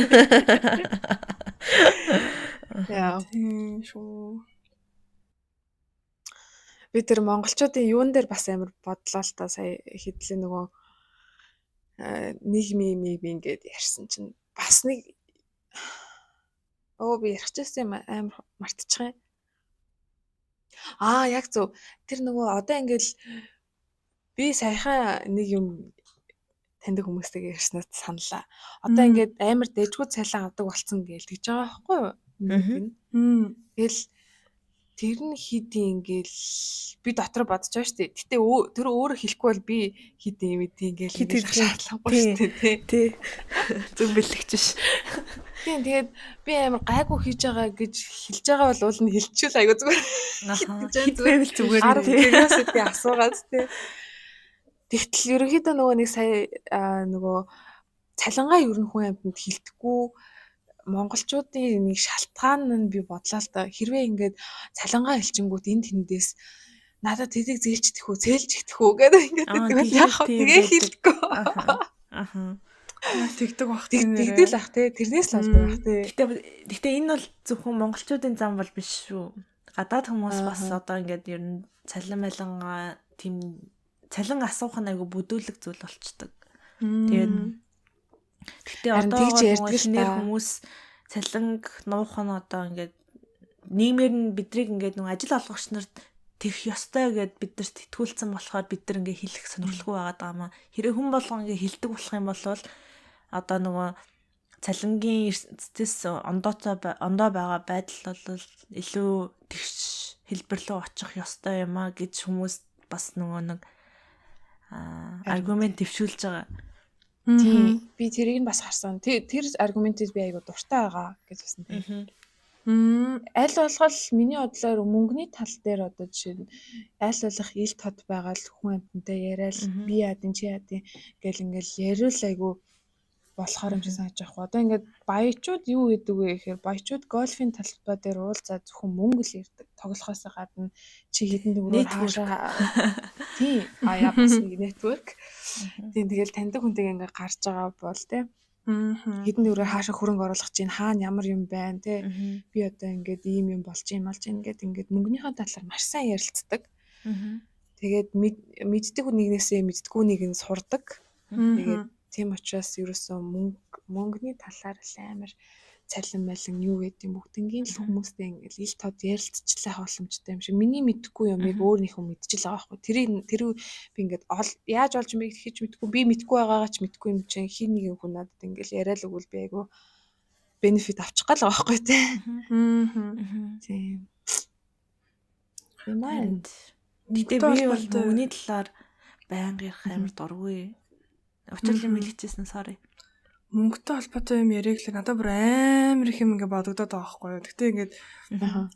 S3: Яа.
S2: Тийм шүү.
S3: Би тэр монголчуудын юун дээр бас амар бодлоо л та, сая хэдлээ нөгөө нийгмийн юм ингээд ярьсан чинь бас нэг өө би ярих чийсэн юм амар мартчих юм. Аа, яг зөв. Тэр нөгөө одоо ингээл би саяхан нэг юм таньдаг хүмүүстэйгээ ярьснаас саналаа. Одоо ингээд амар дээжгүй цалин авдаг болцсон гээл тэгж байгаа байхгүй юу? Тэгэл тэр нь хидийн ингээл би дотор бодож байгаа шүү дээ. Гэтэ тэр өөрөө хэлэхгүй бол би хидийн юм идэв ингээл
S4: Хит
S3: шаардлагагүй шүү дээ, тий.
S4: Тий. Зүг бэлэгч ш.
S3: Тийм, тэгээд би амар гайгүй хийж байгаа гэж хэлж байгаа бол уул нь хэлчихвэл айгүй зүгээр.
S4: Хит байвал зүгээр
S3: тий. Curiosity асуугаад тий. Тэгтэл ерөнхийдөө нөгөө нэг сая нөгөө цалингаа ер нь хүн амьтанд хилдэхгүй монголчуудын нэг шалтгаан нь би бодлоо л та. Хэрвээ ингээд цалингаа хэлчингүүт энэ тэндээс надад тэдийг зээлчдэх үү, зээлжигдэх үү гэдэг ингээд тэгвэл яг тэгээ хилдэхгүй.
S4: Аха.
S2: Тэгдэг бах.
S3: Тэгдэг л ах тий. Тэрнээс л болдог ах тий.
S4: Гэтэ энэ бол зөвхөн монголчуудын зам бол биш шүү. Гадаад хүмүүс бас одоо ингээд ер нь цалин малингаа тийм цалин асуух нь айгу бүдүүлэг зүйл болчдөг. Тэгээд гэтээ одоо
S3: тэгж ярьдаг
S4: шинээр хүмүүс цалинг нуух нь одоо ингээд нийгмээр нь бидрийг ингээд нөгөө ажил олгогч нарт тэрх ёстой гэд биднэрт итгүүлсэн болохоор бид нар ингээд хэлэх сонирхолгүй байгаа даа маа. Хэрэг хүн болгон ингээд хэлдэг болох юм бол одоо нөгөө цалингийн эрсдэс ондооцоо ондоо байгаа байдал бол илүү тэгш хэлбэр рүү очих ёстой юм а гэж хүмүүс бас нөгөө нэг аргумент дэвшүүлж байгаа.
S3: Тийм. Би тэрийг нь бас харсан. Тэр аргументыг би айгу дуртай байгаа гэж бодсон тийм. Аль болгол миний бодлоор мөнгөний тал дээр одоо жишээ нь аль болох ил тод байгаа л хүн амьтантай яриад би яадын чи яадын гэл ингээл яриул айгу болохоор юм шиг санаж байгаа хгүй. Одоо ингээд баячууд юу гэдэг вэ гэхээр баячууд гольфийн талбай дээр уулзаад зөвхөн мөнгө л ирдэг. Тоглохоос гадна чи хэдэн төгрөгөөр хаашаа тийм аяа бас нэг network. Тийм тэгэл таньдаг хүнтэйгээ ингээд гарч байгаа бол тий хэдэн төгрөгөөр хаашаа хөрөнгө оруулах чинь хаана ямар юм байна тий би одоо ингээд ийм юм болж юм болж юм ингээд ингээд мөнгөнийхөө талаар маш сайн ярилцдаг. Тэгээд мэддэг нэгнээсээ мэддэггүй нэг нь сурдаг. Тэгээд тийм учраас ерөөсөө мөнгөний талаар л амар цалин малин юу гэдэг юм бүгднгийн л хүмүүстэй ингээл ил тод ярилцчихлаа боломжтой юм шиг. Миний мэдэхгүй юмыг өөр нэг хүн мэдчихэл байгаа байхгүй. Тэрийг тэр би ингээд яаж олж мэдэх гэж мэдэхгүй, би мэдэхгүй байгаагаа ч мэдэхгүй юм чинь хин нэгэн хүн надад ингээл яриад өгвөл би айгу бенефит авчих гал байгаа байхгүй тий. Тийм.
S4: Юм. Гэтэ би бол мөнгөний талаар байнга ярих амар дургүй. Учир юм хэлчихсэн sorry.
S2: Мөнгөтэй холбоотой юм яриаг л надад бүр амар их юм ингээ бодогдоод байгаа байхгүй юу. Гэтэ ингээд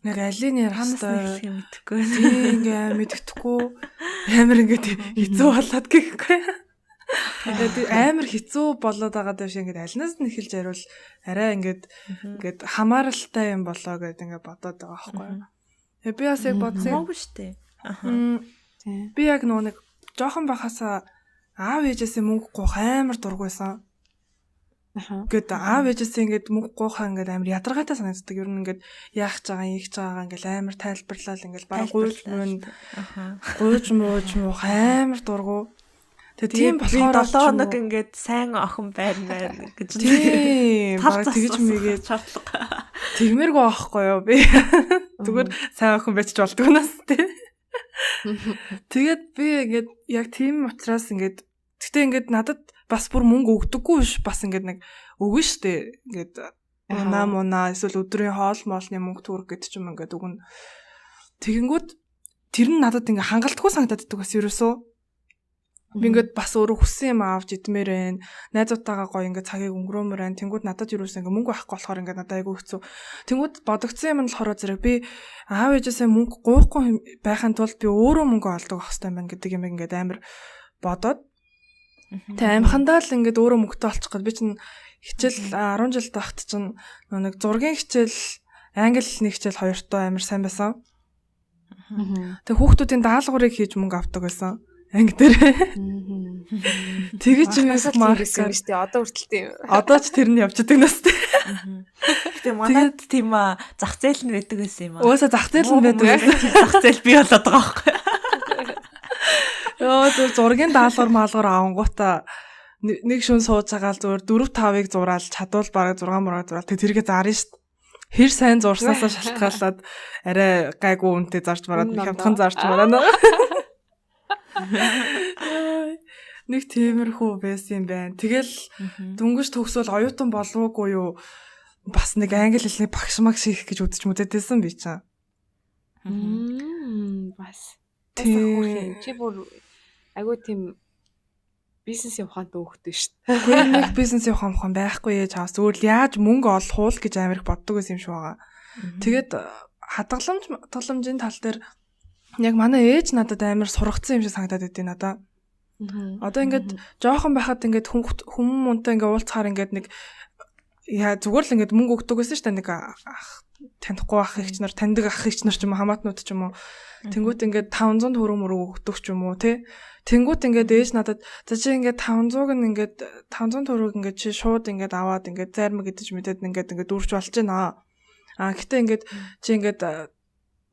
S2: нэг алийг ярих
S4: хэвээр юм мэдэхгүй.
S2: Тийм ингээ мэдэхгүй амар ингээд хэцүү болоод гэхгүй. Тэгээд амар хэцүү болоод байгаа даа шиг ингээд алинаас нь эхэлж яриул арай ингээд ингээд хамааралтай юм болоо гэд ингээ бодоод байгаа байхгүй юу. Тэгээ би бас яг бодсон.
S4: Хамаагүй штэ.
S2: Би яг нөгөө нэг жоохон байхасаа аав ээжээсээ мөнгө гуйх амар дургүйсэн. Ингээд аав ээжээсээ ингээд мөнгө гуйхаа ингээд амар ядаргаатай санагддаг. Ер нь ингээд яах гэж байгаа, ийх гэж байгаагаа ингээд амар тайлбарлал ингээд бараг гуйж мөн гуйж мууж муух амар дургу. Тэгээ тийм болохоор
S4: 7 хоног ингээд сайн охин байна гэж
S2: тийм бараг тэгж мэгээд
S4: шаардлага.
S2: Тэгмэргүй аахгүй юу би. Зүгээр сайн охин байж болдгоо нас тий. Тэгээд би ингээд яг тийм учраас ингээд гэтээ ингээд надад бас бүр мөнгө өгдөггүй биш бас ингээд нэг өгнө штэ ингээд унаа мунаа эсвэл өдрийн хоол моолны мөнгө төгрөг гэдэг ч юм ингээд өгнө. Тэгэнгүүт тэр нь надад ингээд хангалтгүй санагдаад идэг бас ерөөсөө. Би ингээд бас өөрөө хүссэн юм авч идмээр байна. Найзуудтайгаа гоё ингээд цагийг өнгөрөөмөр байна. Тэнгүүд надад юусэн ингээд мөнгө байхгүй болохоор ингээд надад айгүй хэцүү. Тэнгүүд бодогдсон юм нь болохоор зэрэг би аав ээжээсээ мөнгө гуйхгүй байхын тулд би өөрөө мөнгө олдог байх хэрэгтэй байна гэдэг юм ингээд амар бодоод. Тэг амхандаа л ингээд өөрөө мөнгөтэй олчих гээд би чинь хичээл 10 жил байхад чинь нэг зургийн хичээл, англи хэлний хичээл хоёртоо амар сайн байсан. Тэг хүүхдүүдийн даалгаврыг хийж мөнгө авдаг байсан. Анги дээр. Тэгэж
S3: юм маркер шүү дээ. Одоо хүртэл тийм.
S2: Одоо ч тэр нь явж идэг настай.
S4: Гэтэ манад тийм зах зээл нь байдаг байсан юм аа.
S2: Угаасаа зах зээл нь байдаг байсан.
S4: Зах зээл бий болоод байгаа байхгүй.
S2: Йоо зөв зургийн даалгавар маалгавар авангуудаа нэг шүн сууж байгаа л зүгээр 4 5-ыг зураал чадвал бараг 6 мураг зураал тэг тэргээ зарна шүү дээ. Хэр сайн зурснаасаа шалтгаалаад арай гайгүй үнэтэй зарж мараад хямдхан зарж мараа. Нэг тиймэрхүү байсан юм байна. Тэгэл дөнгөж төгсөөл оюутан болвоогүй юу бас нэг англи хэлний багш магш хийх гэж үзэж мүдээдсэн би чам.
S3: Бас. Тийм. Чи бүр айгүй тийм бизнесийн ухаантай хүүхдээ шүү
S2: дээ. Үгүй нэг бизнесийн ухаан байхгүй ээ чаас. Зүгээр л яаж мөнгө олох уу гэж амар их боддог байсан юм шиг байгаа. Тэгээд хадгаламжийн тал дээр яг манай ээж надад амар сургацсан юм шиг санагдаад байдیں надаа. Одоо ингээд жоохон байхад ингээд хүн мөнтэй ингээд уулзахаар ингээд нэг яа зүгээр л ингээд мөнгө өгдөг байсан шүү дээ нэг ах танихгүй ах эгч нар таньдаг ах эгч нар ч юм уу хамаатнууд ч юм уу. Тэнгүүт ингээд 500 төгрөг мөрөг өгдөг ч юм уу тий. Тэнгүүт ингээд ээж надад за чи ингээд 500-г нь ингээд 500 төгрөг ингээд чи шууд ингээд аваад ингээд зайрмаг идэж мэдээд ингээд ингээд дүүрч болж байна. А гэтээ ингээд чи ингээд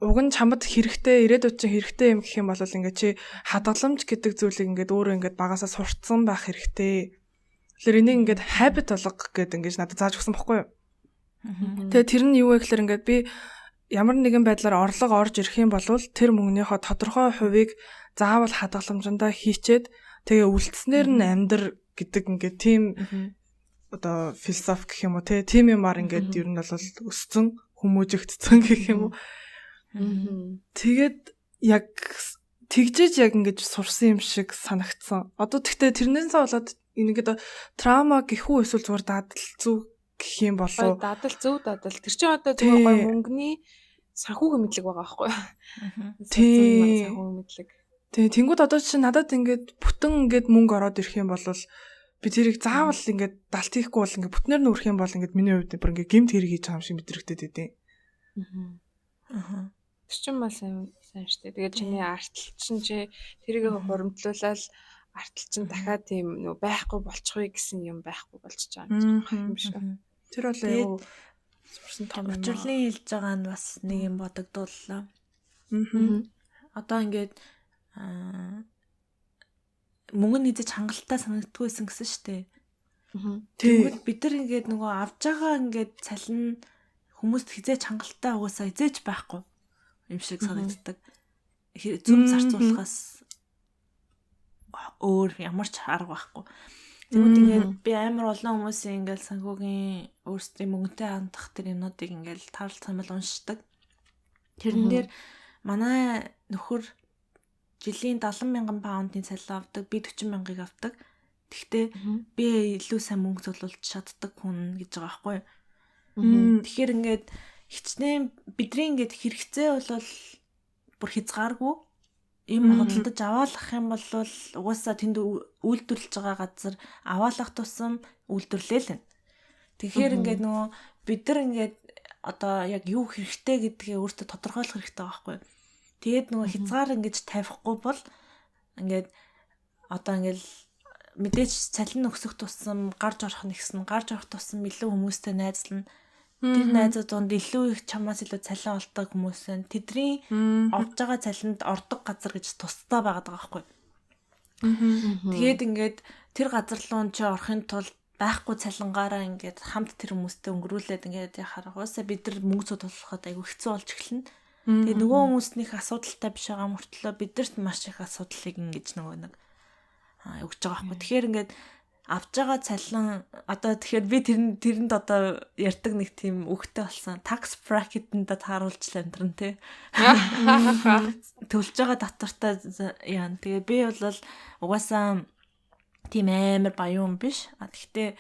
S2: уг нь чамд хэрэгтэй ирээдүйд чинь хэрэгтэй юм гэх юм бол ингээд чи хадгаламж гэдэг зүйлийг ингээд өөрөө ингээд багасаа сурцсан байх хэрэгтэй. Тэгэхээр энийг ингээд habit болго гэдэг ингээд надад зааж өгсөн бохгүй юу? Тэгээ тэр нь юу вэ гэхээр ингээд би ямар нэгэн байдлаар орлого орж ирэх юм бол тэр мөнгөнийхөө тодорхой хувийг заавал хадгаламжиндаа хийчээд тэгээ үлдснээр нь амьдр гэдэг ингээд тийм одоо философи гэх юм уу те тийм юмар ингээд ер нь бол өссөн хүмүүжигдсэн гэх юм уу. Тэгээд яг тэгжээж яг ингэж сурсан юм шиг санагдсан. Одоо тэгтээ тэрнээсээ болоод ингээд траума гэх үү эсвэл зүгээр дадал зүг гэх юм болов.
S3: Дадал зөв дадал. Тэр чинь одоо зүгээр гоё мөнгөний санхүүгийн мэдлэг байгаа байхгүй юу?
S2: Тийм.
S3: Санхүүгийн мэдлэг.
S2: Тийм. Тэнгүүд одоо чинь надад ингээд бүтэн ингээд мөнгө ороод ирэх юм бол Би тэрийг заавал ингээд далт хийхгүй бол ингээд бүтнээр нь үрэх юм бол ингээд миний хувьд бүр ингээд гэмт хэрэг хийж байгаа юм шиг мэдрэгдээд байдیں.
S3: Аа. Тэр чинь бол сайн сайн штэ. Тэгээд чиний артл чинь чи тэрийг хуримтлуулаад артл чинь дахиад тийм нөө байхгүй болчихъя гэсэн юм байхгүй болчихж байгаа юм шиг.
S2: Тэр бол айгүй сурсан том
S4: юм. Учирлын хэлж байгаа нь бас нэг юм бодогдууллаа.
S2: Аа.
S4: Одоо ингээд мөнгө нь эзэж хангалттай санагддаггүй байсан гэсэн штэ. Тэгвэл бид нар ингээд нөгөө авж байгаа ингээд цалин хүмүүст хизээч хангалттай угаасаа хизээч байхгүй юм шиг санагддаг. Зөв зарцуулахаас өөр ямар ч арга байхгүй. Тэгвэл ингээд би амар олон хүмүүсийн ингээд санхүүгийн өөрсдийн мөнгөтэй хандах тэр юмнуудыг ингээд таарал цамал уншдаг. Тэрэн дээр манай нөхөр жилийн 70 мянган паундын цалин авдаг, би 40 мянгаыг авдаг. Тэгвэл би илүү сайн мөнгө цуглуулж чаддаг хүн гэж байгаа байхгүй юу? Тэгэхээр ингээд хичнээн бидний ингээд хэрэгцээ бол бүр хязгааргүй юм худалдаж аваалах юм бол угаасаа тэнд үйлдвэрлэж байгаа газар аваалах тусам үйлдвэрлээл байна. Тэгэхээр ингээд нөгөө бид нар ингээд одоо яг юу хэрэгтэй гэдгээ өөртөө тодорхойлох хэрэгтэй байхгүй юу? Тэгээд нөгөө хязгаар ингэж тавихгүй бол ингээд одоо ингээд мэдээж цалин өсөх тусам гарч орох нь ихсэн, гарч орох тусам илүү хүмүүстэй найзлана. Тэр найзууд донд илүү их чамаас илүү цалин олдог хүмүүс байна. Тэдний олж байгаа цалинд ордог газар гэж тусдаа байгаад байгаа байхгүй. Тэгээд ингээд тэр газар руу чи орохын тулд байхгүй цалингаараа ингээд хамт тэр хүмүүстэй өнгөрүүлээд ингээд яхаар уусаа бид нар мөнгө цуглуулахад айгүй хэцүү болж эхэлнэ. Тэгээ нөгөө хүмүүснийх асуудалтай биш байгаа мөртлөө бидэрт маш их асуудлыг ингэж нөгөө нэг өгч байгаа байхгүй. Тэгэхээр ингээд авж байгаа цалин одоо тэгэхээр би тэрэнд одоо ярьдаг нэг тийм үгтэй болсон. Tax bracket-нд тааруулж л амьдран тий. Төлж байгаа татвартай яа. Тэгээ би бол угаасаа тийм амар баян хүн биш. А тэгтээ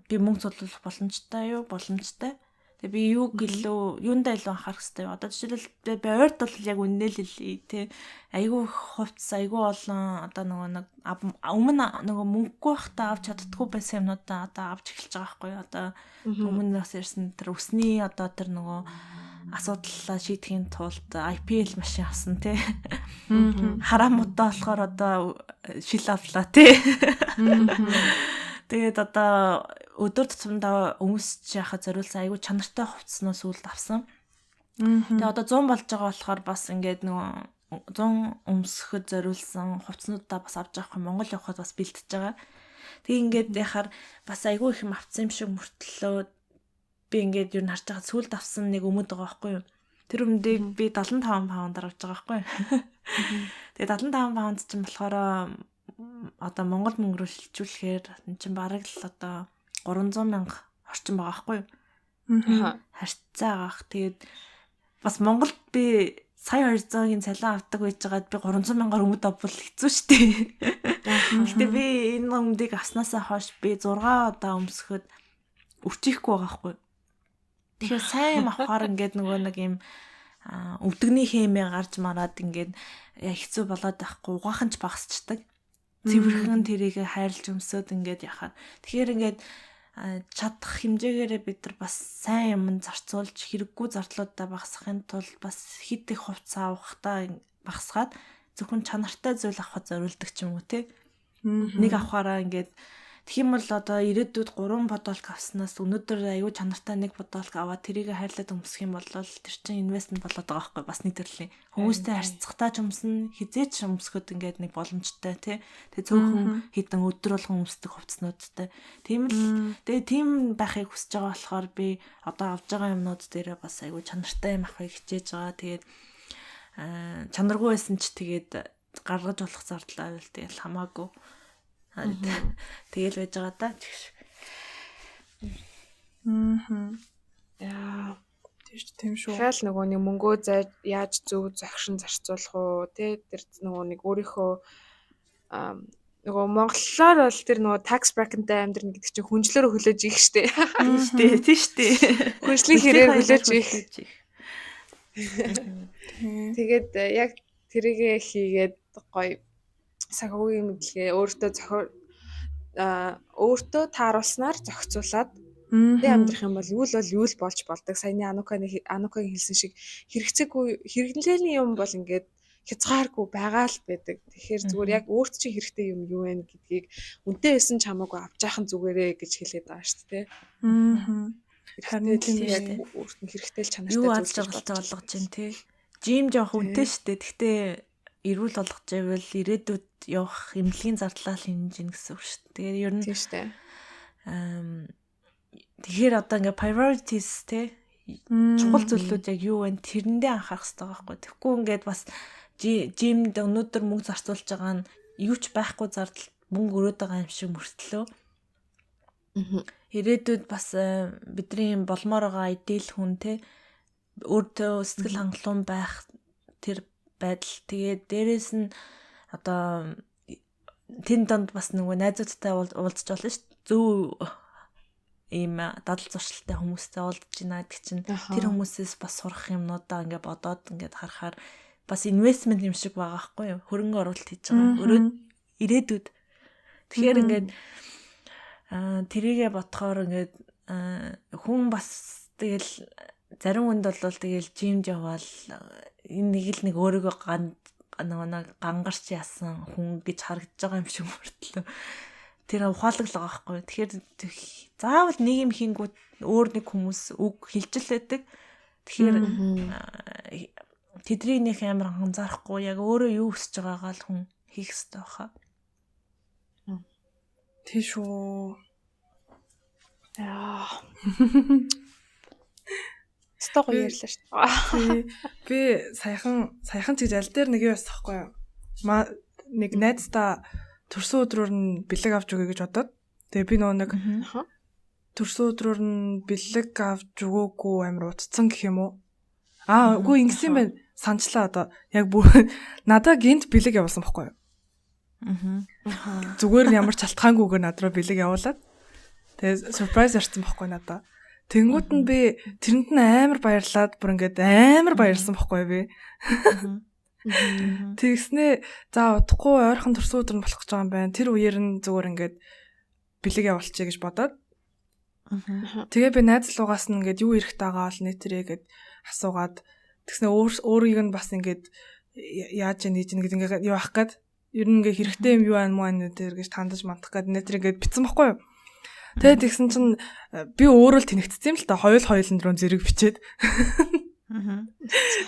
S4: би мөнгө цуглуулах боломжтой юу? Боломжтой. Тэгээ би юуг илүү юундаа илүү анхаарах хэрэгтэй вэ? Одоо жишээлбэл би ойрт бол яг үннээ л хэлье тий. Айгүй их хувцас, айгүй олон одоо нөгөө нэг өмнө нөгөө мөнгөгүй байхдаа авч чаддаггүй байсан юмнуудаа одоо авч эхэлж байгаа байхгүй юу? Одоо өмнө бас ярьсан тэр өсний одоо тэр нөгөө асуудлаа шийдэхин тулд IPL машин авсан тий. Хараа муудаа болохоор одоо шил авлаа тий. Тэгээд одоо өдөр тутамдаа өмсч яхад зориулсан айгүй чанартай хувцснаас үлд авсан. Тэгээ одоо 100 болж байгаа болохоор бас ингээд нөгөө 100 өмсөхөд зориулсан хувцснуудаа бас авч явах юм. Монгол явхад бас бэлтэж байгаа. Тэгээ ингээд яхаар бас айгүй их юм авсан юм шиг мөртлөө би ингээд юу н харж байгаа сүлд авсан нэг өмд байгаа байхгүй юу? Тэр өмдийг би 75 паундаар авч байгаа байхгүй юу? Тэгээ 75 паунд чинь болохоор одоо Монгол мөнгө рүү шилжүүлэхээр эн чинь бараг л одоо 300 мянга орчим байгаа байхгүй юу? Харьцаа агаах. Тэгээд бас Монголд би сая 200-ийн цалин авдаг байж байгаад би 300 мянгаар өмд авбал хэцүү шүү дээ. Гэтэ би энэ өмдийг авснаасаа хойш би 6 удаа өмсөхөд өрчихгүй байгаа байхгүй юу? Тэгэхээр сайн юм авахаар ингээд нөгөө нэг юм өвдөгний хэмээ гарч мараад ингээд хэцүү болоод байхгүй угаах нь ч багасчдаг. Цэвэрхэн тэрийг хайрлж өмсөд ингээд яхаа. Тэгэхээр ингээд чадах хэмжээгээрээ бид нар бас сайн юм зарцуулж хэрэггүй зардлуудаа багасгахын тулд бас хит их хувцас авахдаа багасгаад зөвхөн чанартай зүйл авахд зориулдаг ч юм уу те. Нэг авахаараа ингээд Тэгэх юм бол одоо ирээдүйд 3 бодолк авснаас өнөөдөр аюу чанартай нэг бодолк аваад тэрийг хайрлаад өмсөх юм бол тэр чинь инвестмент болоод байгаа байхгүй бас нэг төрлийн. Хүмүүстэй харьцахтаа ч өмснө, хизээч өмсөхөд ингээд нэг боломжтой тий. Тэгээ цөөхөн хідэн өдөр болгон өмсдөг хувцснуудтай. Тийм л тэгээ тийм байхыг хүсэж байгаа болохоор би одоо авж байгаа юмнууд дээрээ бас аюу чанартай юм авахыг хичээж байгаа. Тэгээд чанаргүй байсан ч тэгээд гаргаж болох зардал байвал тэгэл хамаагүй. Тэгэл байж байгаа да.
S3: Яа.
S2: Тийм шүү.
S3: Дахиад нөгөө нэг мөнгөө яаж зөв зогшин зарцуулах уу те тэр нөгөө нэг өөрийнхөө нөгөө монголоор бол тэр нөгөө tax bracket-тэй амьдрна гэдэг чинь хүнжлөөрөө хүлээж их штэ.
S4: Тийм штэ, тийм штэ.
S3: Хүнжлийн хэрээр хүлээж их. Тэгээд яг тэрийгэ хийгээд гоё санхүүгийн мэдлэгээ өөртөө Өөртөө тааруулснаар зохицуулаад тэ амьдрах юм бол юу л бол юу л болж болдог. Саяны Анукагийн хэлсэн шиг хэрэгцээгүй хэрэглээний юм бол ингээд хязгааргүй байгаа л байдаг. Тэгэхээр зүгээр яг өөрт чинь хэрэгтэй юм юу вэ гэдгийг үнэтэй байсан ч хамаагүй авч яахан зүгээрээ гэж хэлээд байгаа шүү дээ.
S2: Харин тийм
S3: яг өөрт нь хэрэгтэй л чанартай
S1: зүйл аз жаргалтай болгож чинь тий. Жим жоох үнэтэй шүү дээ. Гэхдээ эрүүл болгож байвал ирээдүйд явах эмнэлгийн зардлаа л хэмжинэ гэсэн үг шүү дээ. Тэгэхээр ер нь
S3: тийм шүү дээ.
S1: Тэгэхээр одоо ингээ priorities тий чухал зүйлүүд яг юу вэ? Тэрэндээ анхаарах хэрэгтэй байхгүй. Тэгэхгүй ингээд бас жимд өнөөдөр мөнгө зарцуулж байгаа нь юу ч байхгүй зардал мөнгө өрөөд байгаа юм шиг мөртлөө. Ирээдүйд бас бидний болмоор байгаа идэл хүн те өөртөө сэтгэл хангалуун байх тэр байдал. Тэгээд дээрэс нь одоо тэн донд бас нөгөө найзуудтай уулзч болно шүү дээ. Зөв ийм дадал зуршилтай хүмүүстэй уулзж байна гэдэг чинь тэр хүмүүсээс бас сурах юмнуудаа ингээ бодоод ингээд харахаар бас инвестмент юм шиг байгаа байхгүй юу? Хөрөнгө оруулалт хийж байгаа. Өрөө ирээдүйд. Тэгэхээр ингээд тэрийгэ бодохоор ингээд хүн бас тэгэл зарим хүнд бол тэгэл жимд яваал энэ нэг л нэг өөрийгөө гангарч яасан хүн гэж харагдаж байгаа юм шиг мөртлөө тэр ухаалаг л байгаа байхгүй. Тэгэхээр заавал нэг юм хийнгүүт өөр нэг хүмүүс үг хэлж л байдаг. Тэгэхээр тэдний нэг амар анзаарахгүй яг өөрөө юу хүсэж байгаагаа л хүн хийх хэрэгтэй байхаа.
S2: Тий шүү.
S3: Яа. Стог ярьлаа шүү дээ.
S2: Би саяхан ч гэж аль дээр нэг юу яасан байхгүй юу? Нэг найздаа төрсөн өдрөөр нь бэлэг авч өгье гэж бодоод. Тэгээ би нөгөө нэг төрсөн өдрөөр нь бэлэг авч өгөөгүй амар утцсан гэх юм уу? Аа, үгүй ингэсэн юм байна. Санчлаа одоо. Яг надаа гинт бэлэг явуулсан байхгүй юу? Зүгээр ямар ч алтхаангүйгээр над руу бэлэг явуулаад. Тэгээ surprise ярьсан байхгүй надаа. Тэнгүүд нь би тэрэнд нь амар баярлаад бүр ингээд амар баярлсан байхгүй би. Тэгснээ за удахгүй ойрхон төрсөн өдөр нь болох гэж байгаа юм байна. Тэр үеэр нь зүгээр ингээд бэлэг явуулчихъя гэж бодоод. Тэгээ би найз лугаас нь ингээд юу эрэхтэй байгаа бол нэтэрээ гэд асуугаад тэгснээ өөрийг нь бас ингээд яаж нээж нэгэд ингээд юу ах гээд ер нь ингээд хэрэгтэй юм юу ан муу ан тэр гэж тандаж мандах гээд нэтэрээ гэд битсэн байхгүй юу. Тэгээд тэгсэн чинь би өөрөө л тэнэгтсэн юм л та хоёулын руу зэрэг бичээд.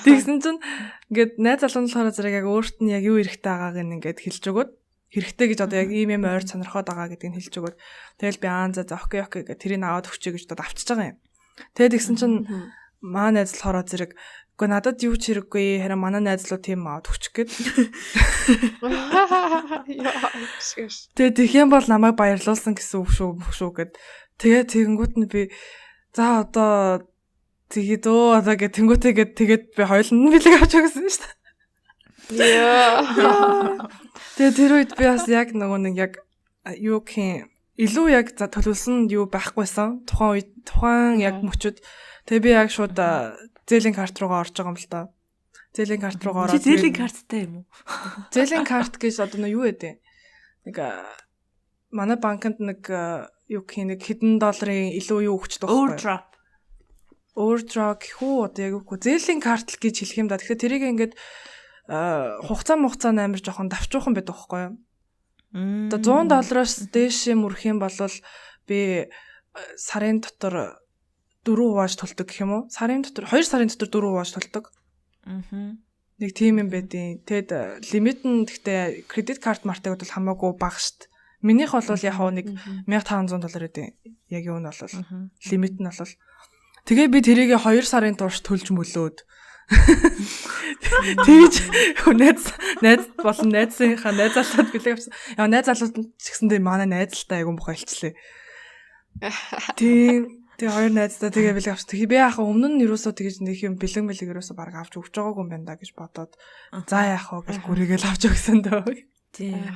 S2: Тэгсэн чинь ингээд найз залуу нь болохоор зэрэг яг өөрт нь яг юу эрэхтэй байгааг нь ингээд хэлж өгөөд хэрэгтэй гэж одоо яг ийм юм ойр сонирхоод байгаа гэдгийг хэлж өгөөд тэгэл би аа за окей окей гэх тэрийг аваад өгчэй гэж бодоод авчиж байгаа юм. Тэгээд тэгсэн чинь маа найз болохоор зэрэг үгүй надад юу ч хэрэггүй харин манай найзлуу тийм аваад өгчих гээд. Тэгээд тэгэх юм бол намайг баярлуулсан гэсэн үг шүү шүү гэд. Тэгээд тэгэнгүүт нь би за одоо тэгээд өө одоо гэд тэнгүүтээ гэд тэгээд би хоёуланд нь бэлэг авч өгсөн шүү дээ.
S3: Яа.
S2: Тэгээд тэр үед би бас яг нөгөө нэг яг юу гэх юм илүү яг за төлөвлөсөн юу байхгүйсэн. Тухайн үед тухайн яг мөчөд тэгээд би яг шууд зээлийн карт руугаа орж байгаа юм л да. Зээлийн карт руугаа ороод.
S1: Чи зээлийн карттай юм уу?
S2: Зээлийн карт гэж одоо нөө юу вэ? Нэг манай банкнд нэг юу гэх нэг хэдэн долларын илүү юу өгчдөг байхгүй.
S1: Overdraft.
S2: Overdraft гэх үү одоо яг үгүй. Зээлийн карт л гэж хэлэх юм да. Тэгэхээр тэрийг ингээд хугацаа амар жоохон давчуухан байдаг байхгүй юу? Одоо 100 доллароос дээш юм өрөх юм бол би сарын дотор 4 хувааж төлдөг гэх юм уу? Сарын дотор 2 сарын дотор 4 хувааж төлдөг. Нэг тийм юм байдیں۔ Тэгэд лимит нь гэхдээ кредит карт мартаг бол хамаагүй бага штт. Минийх бол яг хаа нэг 1500 доллар гэдэг. Яг юу нь бол лимит нь бол тэгээ би тэрийг 2 сарын турш төлж мөлөөд. Тэгж найз болон найзынхаа найз залууд бэлэг авсан. Яа найз залууд ч гэсэндээ манай найзалтай айгу муухай хэлчлээ. Тийм. Тэгээ хоёр найздаа тэгээ бэлэг авсан. Тэгээ би яхаа өмнө нь юусоо тэгэж нэг юм бэлэг мэлэг юусоо баг авч өгч байгаагүй юм байна да гэж бодоод за яах вэ гэж гүрийгээл авч өгсөн дөө.
S1: Тийм.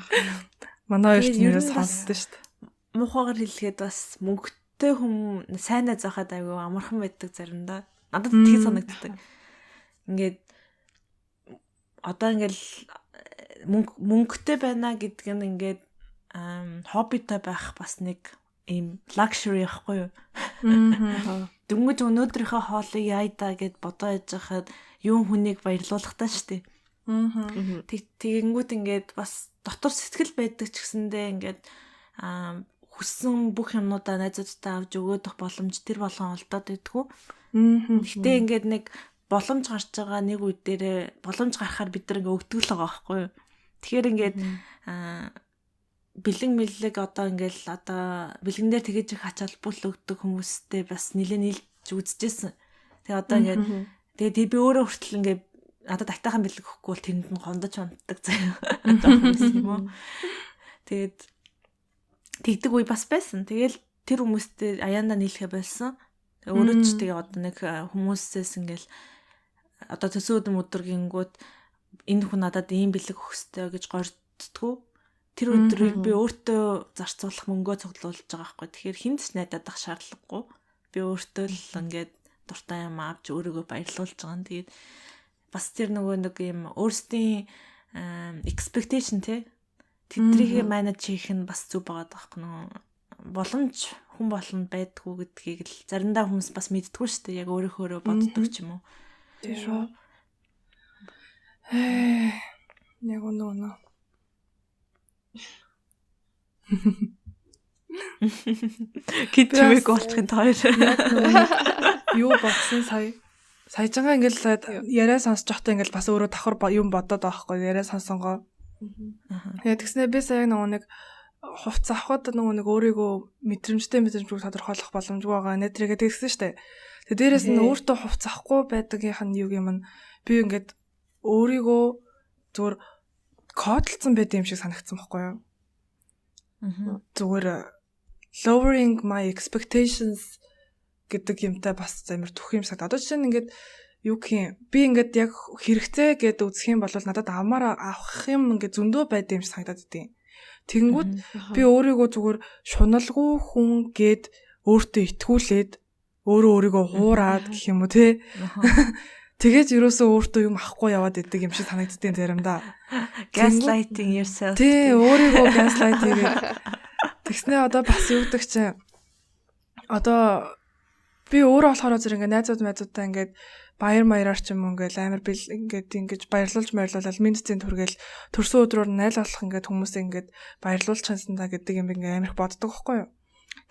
S2: Манай хоёр ч нэрээ сонсдоо шүү дээ.
S1: Муухайгаар хэлэхэд бас мөнгөтэй хүм сайн найз байхад айгүй амархан байдаг заримдаа. Надад тгий санагддаг. Ингээд одоо ингээл мөнгөтэй байна гэдг нь ингээд хоббитой байх бас нэг ийм luxury байхгүй юу? Дөнгөж өнөөдрийнхөө хоолыг яая гэд бодоо яж хахад юм хүнийг баярлуулах та штэ. Тэгэнгүүт ингээд бас дотор сэтгэл байдаг ч гэсэндээ ингээд хүссэн бүх юмнуудаа найзуудтай авч өгөөдөх боломж тэр болгон олдоод байдгүй. Гэтэ ингээд нэг боломж гарч байгаа нэг үе дээрээ боломж гарахаар бид нар ингээ өгдөг л байгаа байхгүй юу. Тэгэхээр ингээд бэлэн мэллэг одоо ингээл одоо бэлгэн дээр тэгэж их ач холбогдол өгдөг хүмүүстэй бас нэлээд нийлж үзчихсэн. Тэгээ одоо ингээд тэгээ би өөрөө хүртэл ингээд надад айтайхан бэлэг өгөхгүй бол тэрэнд нь гондож унтдаг заяа. Жоохон юм уу. Тэгээд тэгдэг үе бас байсан. Тэгэл тэр хүмүүстэй аяанда нийлэхэ болсон. Тэгээ өөрөө ч тэгээ одоо нэг хүмүүсээс ингээл одоо төсөөд өдөр гингүүд энэ хүн надад ийм бэлэг өгөх ёстой гэж горддгоо. Тэр өдрийг би өөртөө зарцуулах мөнгөө цуглуулж байгаа байхгүй. Тэгэхээр хүнд ч найдаад ах шаардлагагүй. Би өөртөө л ингээд дуртай юм авч өөрийгөө баярлуулж байгаа юм. Тэгээд бас тэр нөгөө нэг юм өөрсдийн expectation те тэдрийг manage хийх нь бас зүг байгаа байхгүй нөгөө боломж хүн болгонд байдгүй гэдгийг л заримдаа хүмүүс бас мэддэггүй шүү дээ. Яг өөрөөхөөрөө боддог ч юм уу.
S2: Тийм шүү. Яг үнэ үнэ.
S1: Кит чимээг болчихын тоор.
S2: Юу бодсон сая? Саяжангаа ингээл яриа сонсож байхдаа ингээл бас өөрөө давхар юм бодоод байгаа хгүй яриа сонсонгоо. Тэгээд тэгснэ би сая нөгөө нэг хувц авахд нөгөө нэг өөрийгөө мэдрэмжтэй мэдрэмжгүй тодорхойлох боломжгүй байгаа нэтрэгээ тэгсэн штэ. Тэгээд дээрэс нь өөртөө хувц авахгүй байдагийнх нь юу юм нь би ингээд өөрийгөө зүгээр кодлцсон байд юм шиг санагдсан байхгүй юу? Зүгээр lowering my expectations гэдэг юмтай бас амар түх юм санагдаа. Одоо жишээ нь ингээд юу гэх юм би ингээд яг хэрэгцээ гэд үзэх юм бол надад авмаар авах юм ингээд зөндөө байд юм шиг санагдаад идэв. Тэгэнгүүт би өөрийгөө зүгээр шуналгүй хүн гэд өөртөө итгүүлээд өөрөө өөрийгөө хуураад гэх юм уу те. Тэгээд ерөөсөө өөртөө юм авахгүй яваад идэг юм шиг санагддیں заримдаа.
S1: Gaslighting yourself.
S2: Тий, өөрийгөө gaslight хийгээд. Тэгснээ одоо бас юу гэдэг чинь одоо би өөрөө болохоор зэрэг ингээ найзууд майзуудтай ингээд баяр маяраар ч юм уу ингээл амар бил ингээд ингэж баярлуулж баярлуулаад мэнд зэн түргээл төрсөн өдрөөр нь айл болох ингээд хүмүүсээ ингээд баярлуулчихсан та гэдэг юм ингээ амар их боддог байхгүй юу.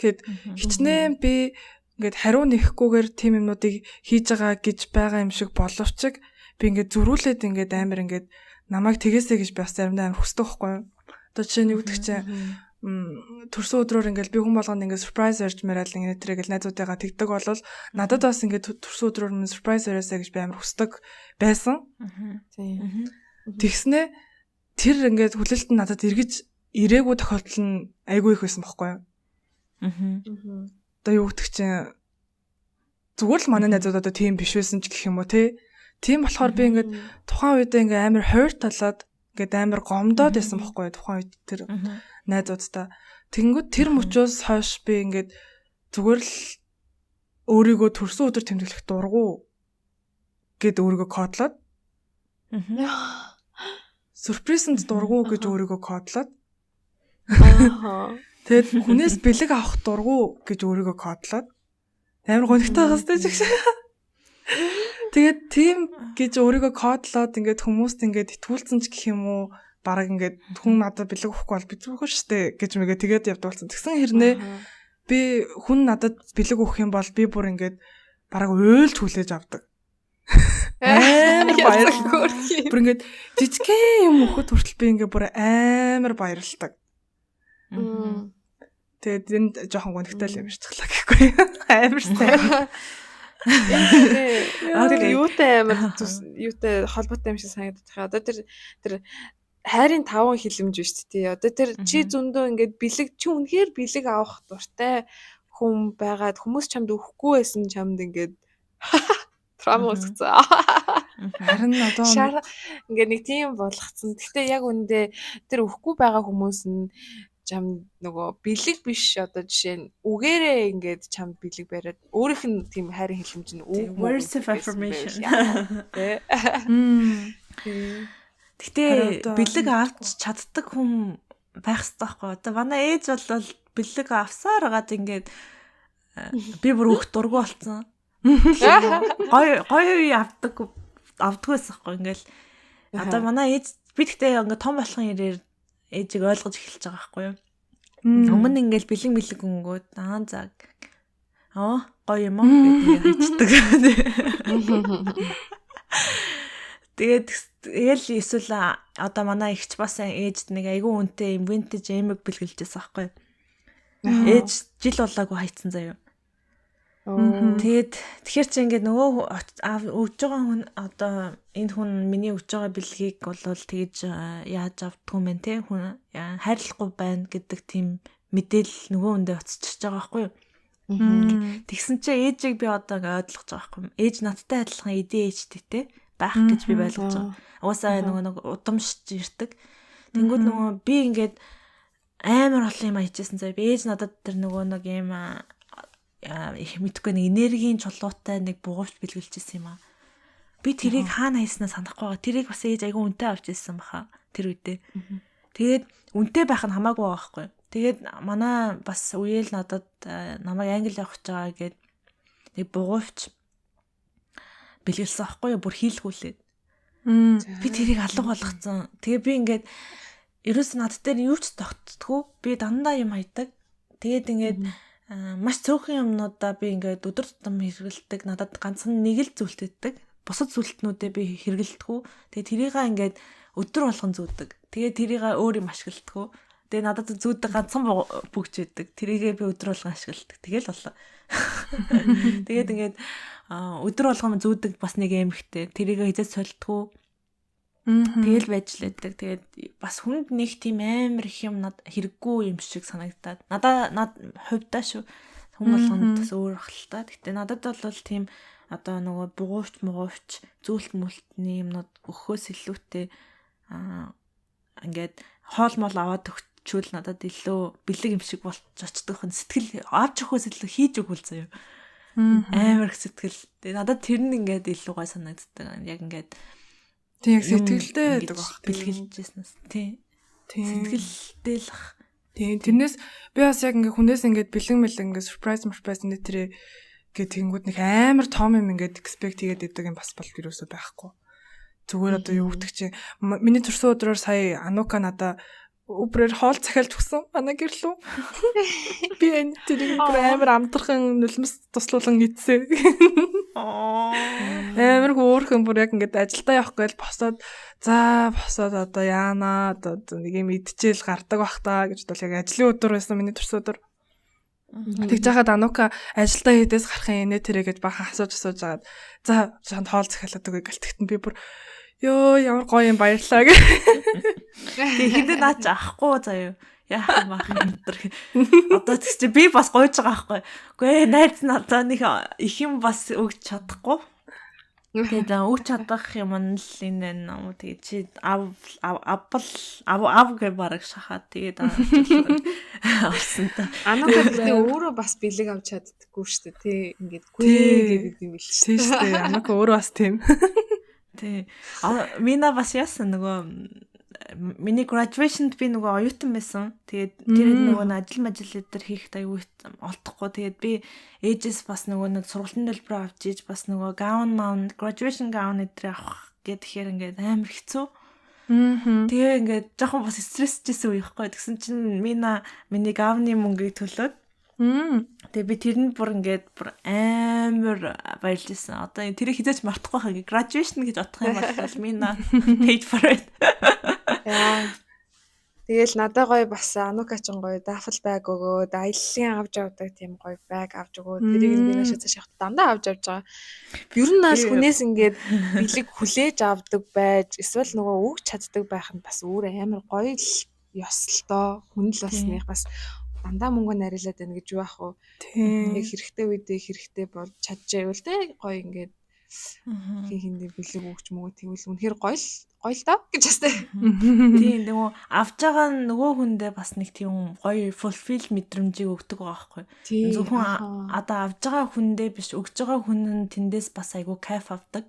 S2: Тэгэд хичнээн би ингээд хариу нэхгүйгээр тийм юмнуудыг хийж байгаа гэж байгаа юм шиг боловч би ингээд зөрүүлээд ингээд амар ингээд намайг тэгээсэй гэж би бас заримдаа амар хүсдэг байхгүй юу. Одоо жишээ нь юу гэдэг чинь төрсөн өдрөөр ингээл би хүн болгонд ингээд surprise ярьж мараал ингээд тэрэг л найзуудыгаа тэгдэг болол надад бас ингээд төрсөн өдрөөр минь surprise яриасаа гэж би амар хүсдэг байсан. Тэгснэ тэр ингээд хүлээлт нь надад эргэж ирээгүй тохиолдол нь айгүй их байсан бохгүй юу. Одоо юу гэдэг чинь зүгээр л манай найзууд одоо тийм биш байсан ч гэх юм уу те. Тийм болохоор би ингээд тухайн үедээ ингээд амар hurt талаад ингээд амар гомдоод байсан бохгүй юу тухайн үед тэр найзуудтай. Тэнгүүд тэр мөчөөс хойш би ингээд зүгээр л өөрийгөө төрсөн өдөр тэмдэглэх дургу гэд өөрийгөө кодлоод. Сюрпризэнд дургу гэж өөрийгөө кодлоод. Тэгээд хүнээс бэлэг авах дургу гэж өөрийгөө кодлоод. Амар гонигтай байгаас тэ чигш. Тэгээд тийм гэж өөрийгөө кодлоод ингээд хүмүүст ингээд итгүүлсэн ч гэх юм уу бараг ингээд хүн надад бэлэг өгөхгүй бол би зүрхөө штэ гэж мэгээ тэгээд явдаг болсон. Тэгсэн хэрнээ би хүн надад бэлэг өгөх юм бол би бүр ингээд бараг уйлж хүлээж авдаг. Амар баярлалаа. Бүр ингээд жижигхэн юм өгөхөд хүртэл би ингээд бүр амар баярлалдаг. Тэгээд энд жоохон гонигтай л юм шигчлаа гэхгүй. Амар сайн.
S3: Тэр юутай амар юутай холбоотой юм шиг санагдах. Одоо тэр хайрын таван хилэмж биш үү? Одоо тэр чи зөндөө ингээд бэлэг чи үнэхээр бэлэг авах дуртай хүн байгаад хүмүүс чамд өгөхгүй байсан чамд ингээд трама үүсгэсэн.
S2: Харин одоо
S3: ингээд нэг тийм болгоцсон. Гэхдээ яг үүндээ тэр өгөхгүй байгаа хүмүүс нь чамд нөгөө бэлэг биш одоо жишээ нь үгээрээ ингээд чамд бэлэг бариад өөрийнх нь тийм хайрын хилэмж нь үг
S1: words of affirmation тий. Гэтэ бэлэг авч чаддаг хүн байх хэрэгтэй байхгүй. Одоо манай ээж бол бэлэг авсаар байгаад ингээд би бүр өөх дургу болцсон. Гой гой авдаг авдгүй байсан байхгүй ингээл одоо манай ээж би тэгтээ ингээд том болгон ирээр ээжийг ойлгож эхэлж байгаа байхгүй юу. Өмнө ингээл бэлэн бэлэг өнгөөд аа за аа гоё юм уу гэдэг ингээд хайчдаг. Тэгээд тэгэл эсвэл одоо манай эгч бас ээжд нэг айгүй үнэтэй юм vintage эмэг бэлгэлжсэн байхгүй юу. Ээж жил болоогүй хайцсан заяа. Тэгээд тэгэхээр чи ингээд нөгөө өгж байгаа хүн одоо энэ хүн миний өгж байгаа бэлгийг бол тэгэж яаж авдгүй мэн те хүн хайрлахгүй байна гэдэг тийм мэдээлэл нөгөө хүндээ очиж байгаа байхгүй юу. Тэгсэн чи ээжийг би одоо ингээд ойлгож байгаа байхгүй юу. Ээж надтай адилхан ADHD-тэй байх гэж би ойлгож байгаа. Угаасаа нөгөө нэг удамшиж ирдэг. Тэнгүүд нөгөө би ингээд амар олон юм хайжсэн заяа. Би ээж надад тэр нөгөө нэг юм их мэдгүй нэг энергийн чулуутай нэг бугуувч бэлгэлжсэн юм аа. Би тэрийг хаана хайснаа санахгүй байгаа. Тэрийг бас ээж айгүй үнэтэй авч ирсэн баха тэр үедээ. Тэгээд үнэтэй байх нь хамаагүй байгаа байхгүй. Тэгээд манай бас үеэл надад намайг англи явах гэж байгаа гээд нэг бугуувч бэлгэлсэн байхгүй юу? Бүр хийлгүүлээд. Би тэрийг алга болгоцсон. Тэгээ би ингээд ерөөс над дээр юу ч тогтдоггүй. Би дандаа юм хайдаг. Тэгээд ингээд маш цөөхөн юмнуудаа би ингээд өдөр тутам хэрэгэлдэг. Надад ганцхан нэг л зүйлтэйдэг. Бусад зүйлтнүүдээ би хэрэгэлдэггүй. Тэгээ тэрийг ингээд өдөр болгон зүүдэг. Тэгээ тэрийг өөр юм ашигладаггүй. Тэгээ надад зүүдэг ганцхан бүгж өгдөг. Тэрийгээ би өдөр болгон ашигладаг. Тэгэл боллоо. Тэгээд ингээд өдөр болгон зүүдэг бас нэг эмхтэй. Тэрийгээ хизээ солидгоо. Тэгэл байж л байдаг. Тэгээд бас хүнд нэг тийм амар их юм над хэрэггүй юм шиг санагдаад. Надаа над хувьдаа шүү. Хүн болгонд бас өөр ах л та. Гэтэ надад бол тийм одоо нөгөө бугуувч мугуувч зүйлт мүлтний юмнууд өгөхөөс илүүтэй ингээд хоол мол аваад өгчүүл надад илүү бэлэг юм шиг болж очдөг хэн сэтгэл авч өгөхөөс илүү хийж өгвөл заяа. Амар их сэтгэл. Тэгээ надад тэр нь ингээд илүү гой санагддаг. Яг ингээд
S2: Тийм яг сэтгэлдээ байдаг баг.
S1: Бэлгэлжсэнээс тий. Сэтгэлдээ л ах.
S2: Тийм тэрнээс би бас яг ингээ хүнээс ингээд бэлэн мэлэн ингээ surprise surprise нэ тэрэ гэ тэнгүүд нэг амар том юм ингээд expect хийгээд идэг юм бас бол юусоо байхгүй. Зүгээр одоо юу гэдэг чинь миний төрсөн өдрөөр сая Анука надаа Uber-ээр хоол захиалж өгсөн. Манай гэрлүү. Би энэ тэрийг бүр амар амтрахын нулимс туслуулан идсэн. Амар хөөрхөн бүр яг ингээд ажилдаа явах гээл босоод за босоод одоо яана одоо нэг юм идчихэл гардаг бах та гэж бодвол яг ажлын өдөр байсан миний төрсөн өдөр. Тэгж яхад Анука ажилдаа хэдээс гарах юм нэ тэрэ гэж бахан асууж жагаад за чамд хоол захиалаад өгье гэл тэгтэн би бүр ёо ямар гоё юм баярлаа гэ.
S1: Тэгээ хиндэ наа чи авахгүй заяа. Яах юм ах юм өдр. Одоо тэгс чи би бас гойж байгаа байхгүй. Үгүй найз надаа нэг их юм бас өгч чадахгүй. Тэгээд өгч чадах юм нь л энэ юм. Тэгээд чи ав авбал ав ав гэ бараг шахаад тэгээд авсан та.
S3: Анука гэдэг өөрөө бас бэлэг авч чаддаггүй шүү дээ. Тэ ингээд гүй гэдэг юм бил
S2: шүү. Тийм шүү дээ. Анука өөрөө бас тийм.
S1: Тий. Мина бас яасан нөгөө миний graduation-д би нөгөө оюутан байсан. Тэгээд тэр нөгөө ажил мажил эдэр хийхэд аюу олдохгүй. Тэгээд би ээжээс бас нөгөө нэг сургалтын төлбөрөө авч иж бас нөгөө gown маун graduation gown эдэр авах гэхээр ингээд амар хэцүү. Тэгээ ингээд жоохон бас стрессжсэн үе ихгүй. Тэгсэн чинь Мина миний gown-ы мөнгийг төлөөд Тэгээ би тэрэнд бүр ингээд бүр амар баярлж ирсэн. Одоо тэрийг хизээч мартахгүй хаа. Graduation гэж бодох юм бол Мина paid for it.
S3: Яа. Тэгэл надаа гоё бас Анука ч гоё duffel bag өгөөд аяллаа авч явдаг тийм гоё bag авч өгөөд тэрийг би наашаа цааш явахдаа дандаа авч явж байгаа. Ер нь бас хүнээс ингээд бэлэг хүлээж авдаг байж эсвэл нөгөө өгч чаддаг байх нь бас өөр амар гоё л ёс л доо. Хүн л болсных бас дандаа мөнгө нарилаад байна гэж юу ах вэ? Яг хэрэгтэй үедээ хэрэгтэй болж чадчихвэл те гоё ингээд хин хиндэ бэлэг өгч мөгөө тэгвэл үнэхээр гоё л гоё л доо гэж бас те.
S1: Тийм нөгөө авч байгаа нөгөө хүндээ бас нэг тийм гоё fulfill мэдрэмжийг өгдөг байгаа байхгүй. Зөвхөн одоо авч байгаа хүндээ биш өгч байгаа хүн нь тэндээс бас айгүй кайф авдаг.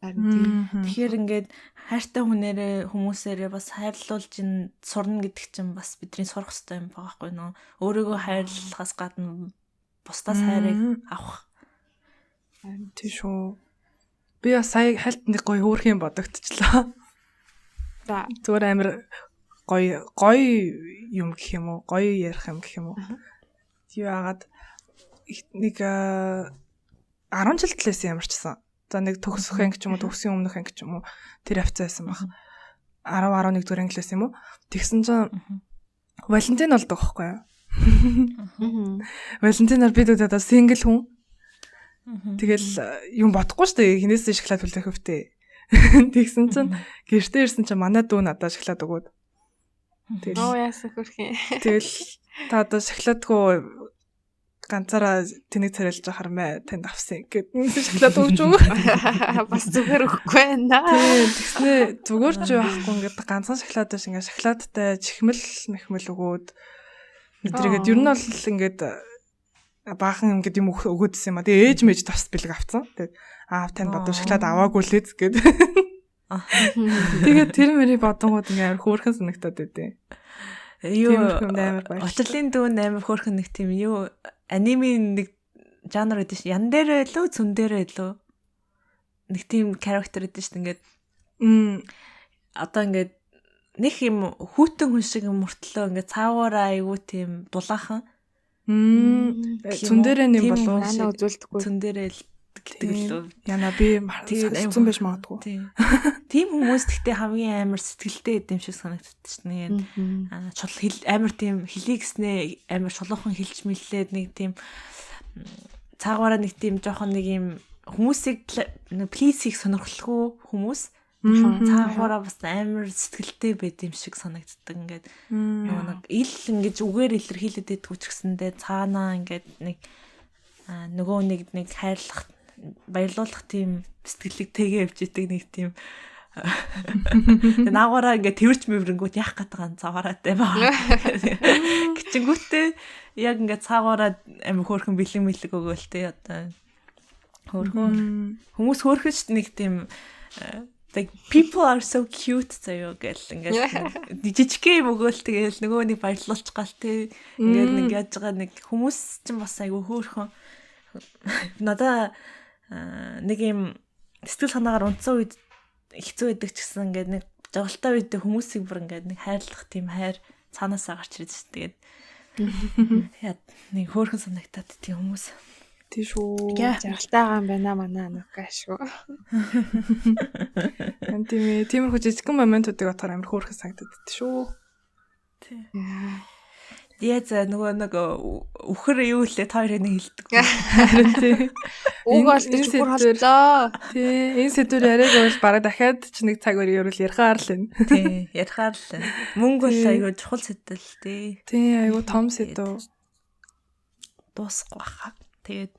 S3: Харин тийм.
S1: Тэгэхээр ингээд хайртай хүнээрээ хүмүүсээрээ бас хайрлуулж ин сурна гэдэг чинь бас бидний сурах хэрэгтэй юм байгаа байхгүй нөө. Өөрийгөө хайрлахаас гадна бусдаас хайрыг авах.
S3: Харин
S2: Тийм шүү. Би бас сая хальт нэг гоё хөөрхөн бодогдчихлоо.
S3: За.
S2: Зүгээр амар гоё гоё юм гэх юм уу? Гоё ярих юм гэх юм уу? Юу яагаад нэг 10 жил төлөөсөн ямарчсан. За нэг төгсөх анги ч юм уу, төгсгийн өмнөх анги ч юм уу тэр хавцаа байсан баг. 10 11 дугаар анги лээс юм уу? Тэгсэн чинь Валентин болдог байхгүй юу? Валентинаар бид одоо сингл хүн. Тэгэл юм бодохгүй шүү дээ. Хинээс шоколад хүлээх вүтээ. Тэгсэн чинь гэртээ ирсэн чинь манай дүү надад шоколад өгөөд.
S3: Тэгэл оо яасан хөрхийн.
S2: Тэгэл та одоо шоколадгүй ганцаараа тэнэг царайлж ахаар мэ танд авсан гэд шоколад өгч өгөө.
S3: Бас зүгээр өгөхгүй байна.
S2: Тийм тэгснэ зүгээр ч байхгүй ингээд ганцхан шоколад биш ингээд шоколадтай чихмэл мэхмэл өгөөд тэргээд ер нь бол ингээд баахан ингээд юм өгөөдсөн юм а. Тэгээ ээж мэж тус бэлэг авцсан. Тэгээд аав танд бодоо шоколад аваагүй лээ гэд. Тэгээд тэр мөрий бодонгууд ингээд амар хөөрхөн санагтаад байдیں۔
S1: Юу Учрлын дүүн амар хөөрхөн нэг тийм юу анимын нэг жанр гэдэг ш. Ян дээр илүү цүн дээр илүү нэг тийм характер гэдэг ш. Ингээд одоо ингээд нэг юм хүүтэн хүн шиг юм мөртлөө ингээд цаагаараа айгуу тийм дулаахан.
S2: Цүн дээрээ нэм болов
S3: нана үзүүлдэггүй.
S1: Цүн дээрээ л гэдэг лөө.
S2: Яна би цүн байж магадгүй.
S1: Тийм хүмүүс гэхдээ хамгийн амар сэтгэлтэй гэдэм шиг санагдчих нэг амар тийм хэлий гэснээ амар шулуухан хэлж мэллээд нэг тийм цаагаараа нэг тийм жоохон нэг юм хүмүүсийг плиз хийх сонирхолгүй хүмүүс цаагаараа бас амар сэтгэлтэй байд юм шиг санагддаг. Ингээд нөгөө нэг ил ингэж үгээр илэрхийлээд байдгүй ч гэсэндээ цаанаа ингээд нэг нөгөө нэг хайрлах баярлуулах тийм сэтгэлийг тэгээ явж идэг нэг тийм наагаараа ингээд тэрч мэврэнгүүт яах гээд байгаа юм цаагаараатай баа. Гिचингүүтээ яг ингээд цаагаараа амар хөөрхөн бэлэн мэлэг өгөөл тээ одоо хөөрхөн хүмүүс хөөрхөн ч нэг тийм like people are so cute заяо гэл ингээд жижигхэн юм өгөөл тэгэл нөгөө нэг баярлуулчих гал тээ ингээд нэг яаж байгаа нэг хүмүүс чинь бас айгүй хөөрхөн надаа нэг юм сэтгэл санаагаар унтсан үед хэцүү байдаг ч гэсэн ингээд нэг жаргалтай үед хүмүүсийг бүр ингээд нэг хайрлах тийм хайр цаанаасаа гарч ирж шин. Тэгээд яа нэг хөөрхөн санагтаад тийм хүмүүс.
S2: Тий шүү.
S3: Жаргалтай байгаа юм байна манай Анука шүү.
S2: Тийм ээ. Тиймэрхүү жижигхэн моментуудыг бодохоор амар хөөрхөн санагдаад шүү.
S1: Тий. Яа за нөгөө нэг үхэр юу лээ та хоёрыг нэг хэлдэг.
S2: Харин тий.
S3: Үг олдож үхэр холдлоо.
S2: Тий. Энэ сэдвэр яриаг бол бараг дахиад ч нэг цаг өрөөрөл ярихаар л байна.
S1: Тий, ярихаар л байна. Мөнгө бол айгүй чухал сэдв л тий.
S2: Тий, айгүй том сэдв.
S1: Дуусахгүй хаа. Тэгээд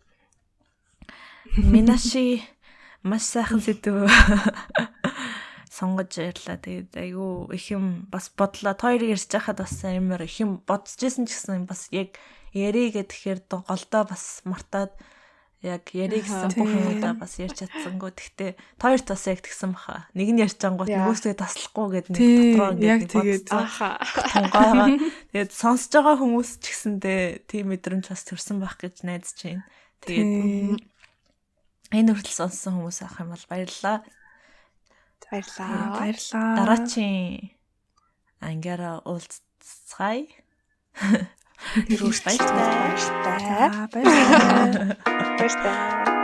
S1: Минаши маш сайхан сэдв сонгож ярьлаа. Тэгээд айгүй их юм бас бодлоо. Та хоёрыг ярьж байхад бас амар их юм бодож исэн ч гэсэн бас яг ярий гэхээр голдоо бас мартаад яг ярий гэсэн бүх юмудаа бас ярьж чадсангүй. Гэхдээ та хоёрт бас яг тэгсэн баха. Нэг нь ярьж ангууд нөгөөсөө таслахгүй гэд нэг дотроо
S2: ингээд тэгээд
S1: тунгаагаа. Тэгээд сонсож байгаа хүмүүс ч гэсэндээ тийм мэдрэмж бас төрсэн байх гэж найдаж байна. Тэгээд энэ хүртэл сонссон хүмүүс ах юм бол баярлалаа.
S3: Баярлалаа.
S2: Баярлалаа.
S1: Дараачийн ангиараа уулзцгаая.
S3: Тэр үргэлж баярлалаа.
S2: Баярлалаа.
S3: Баярлалаа.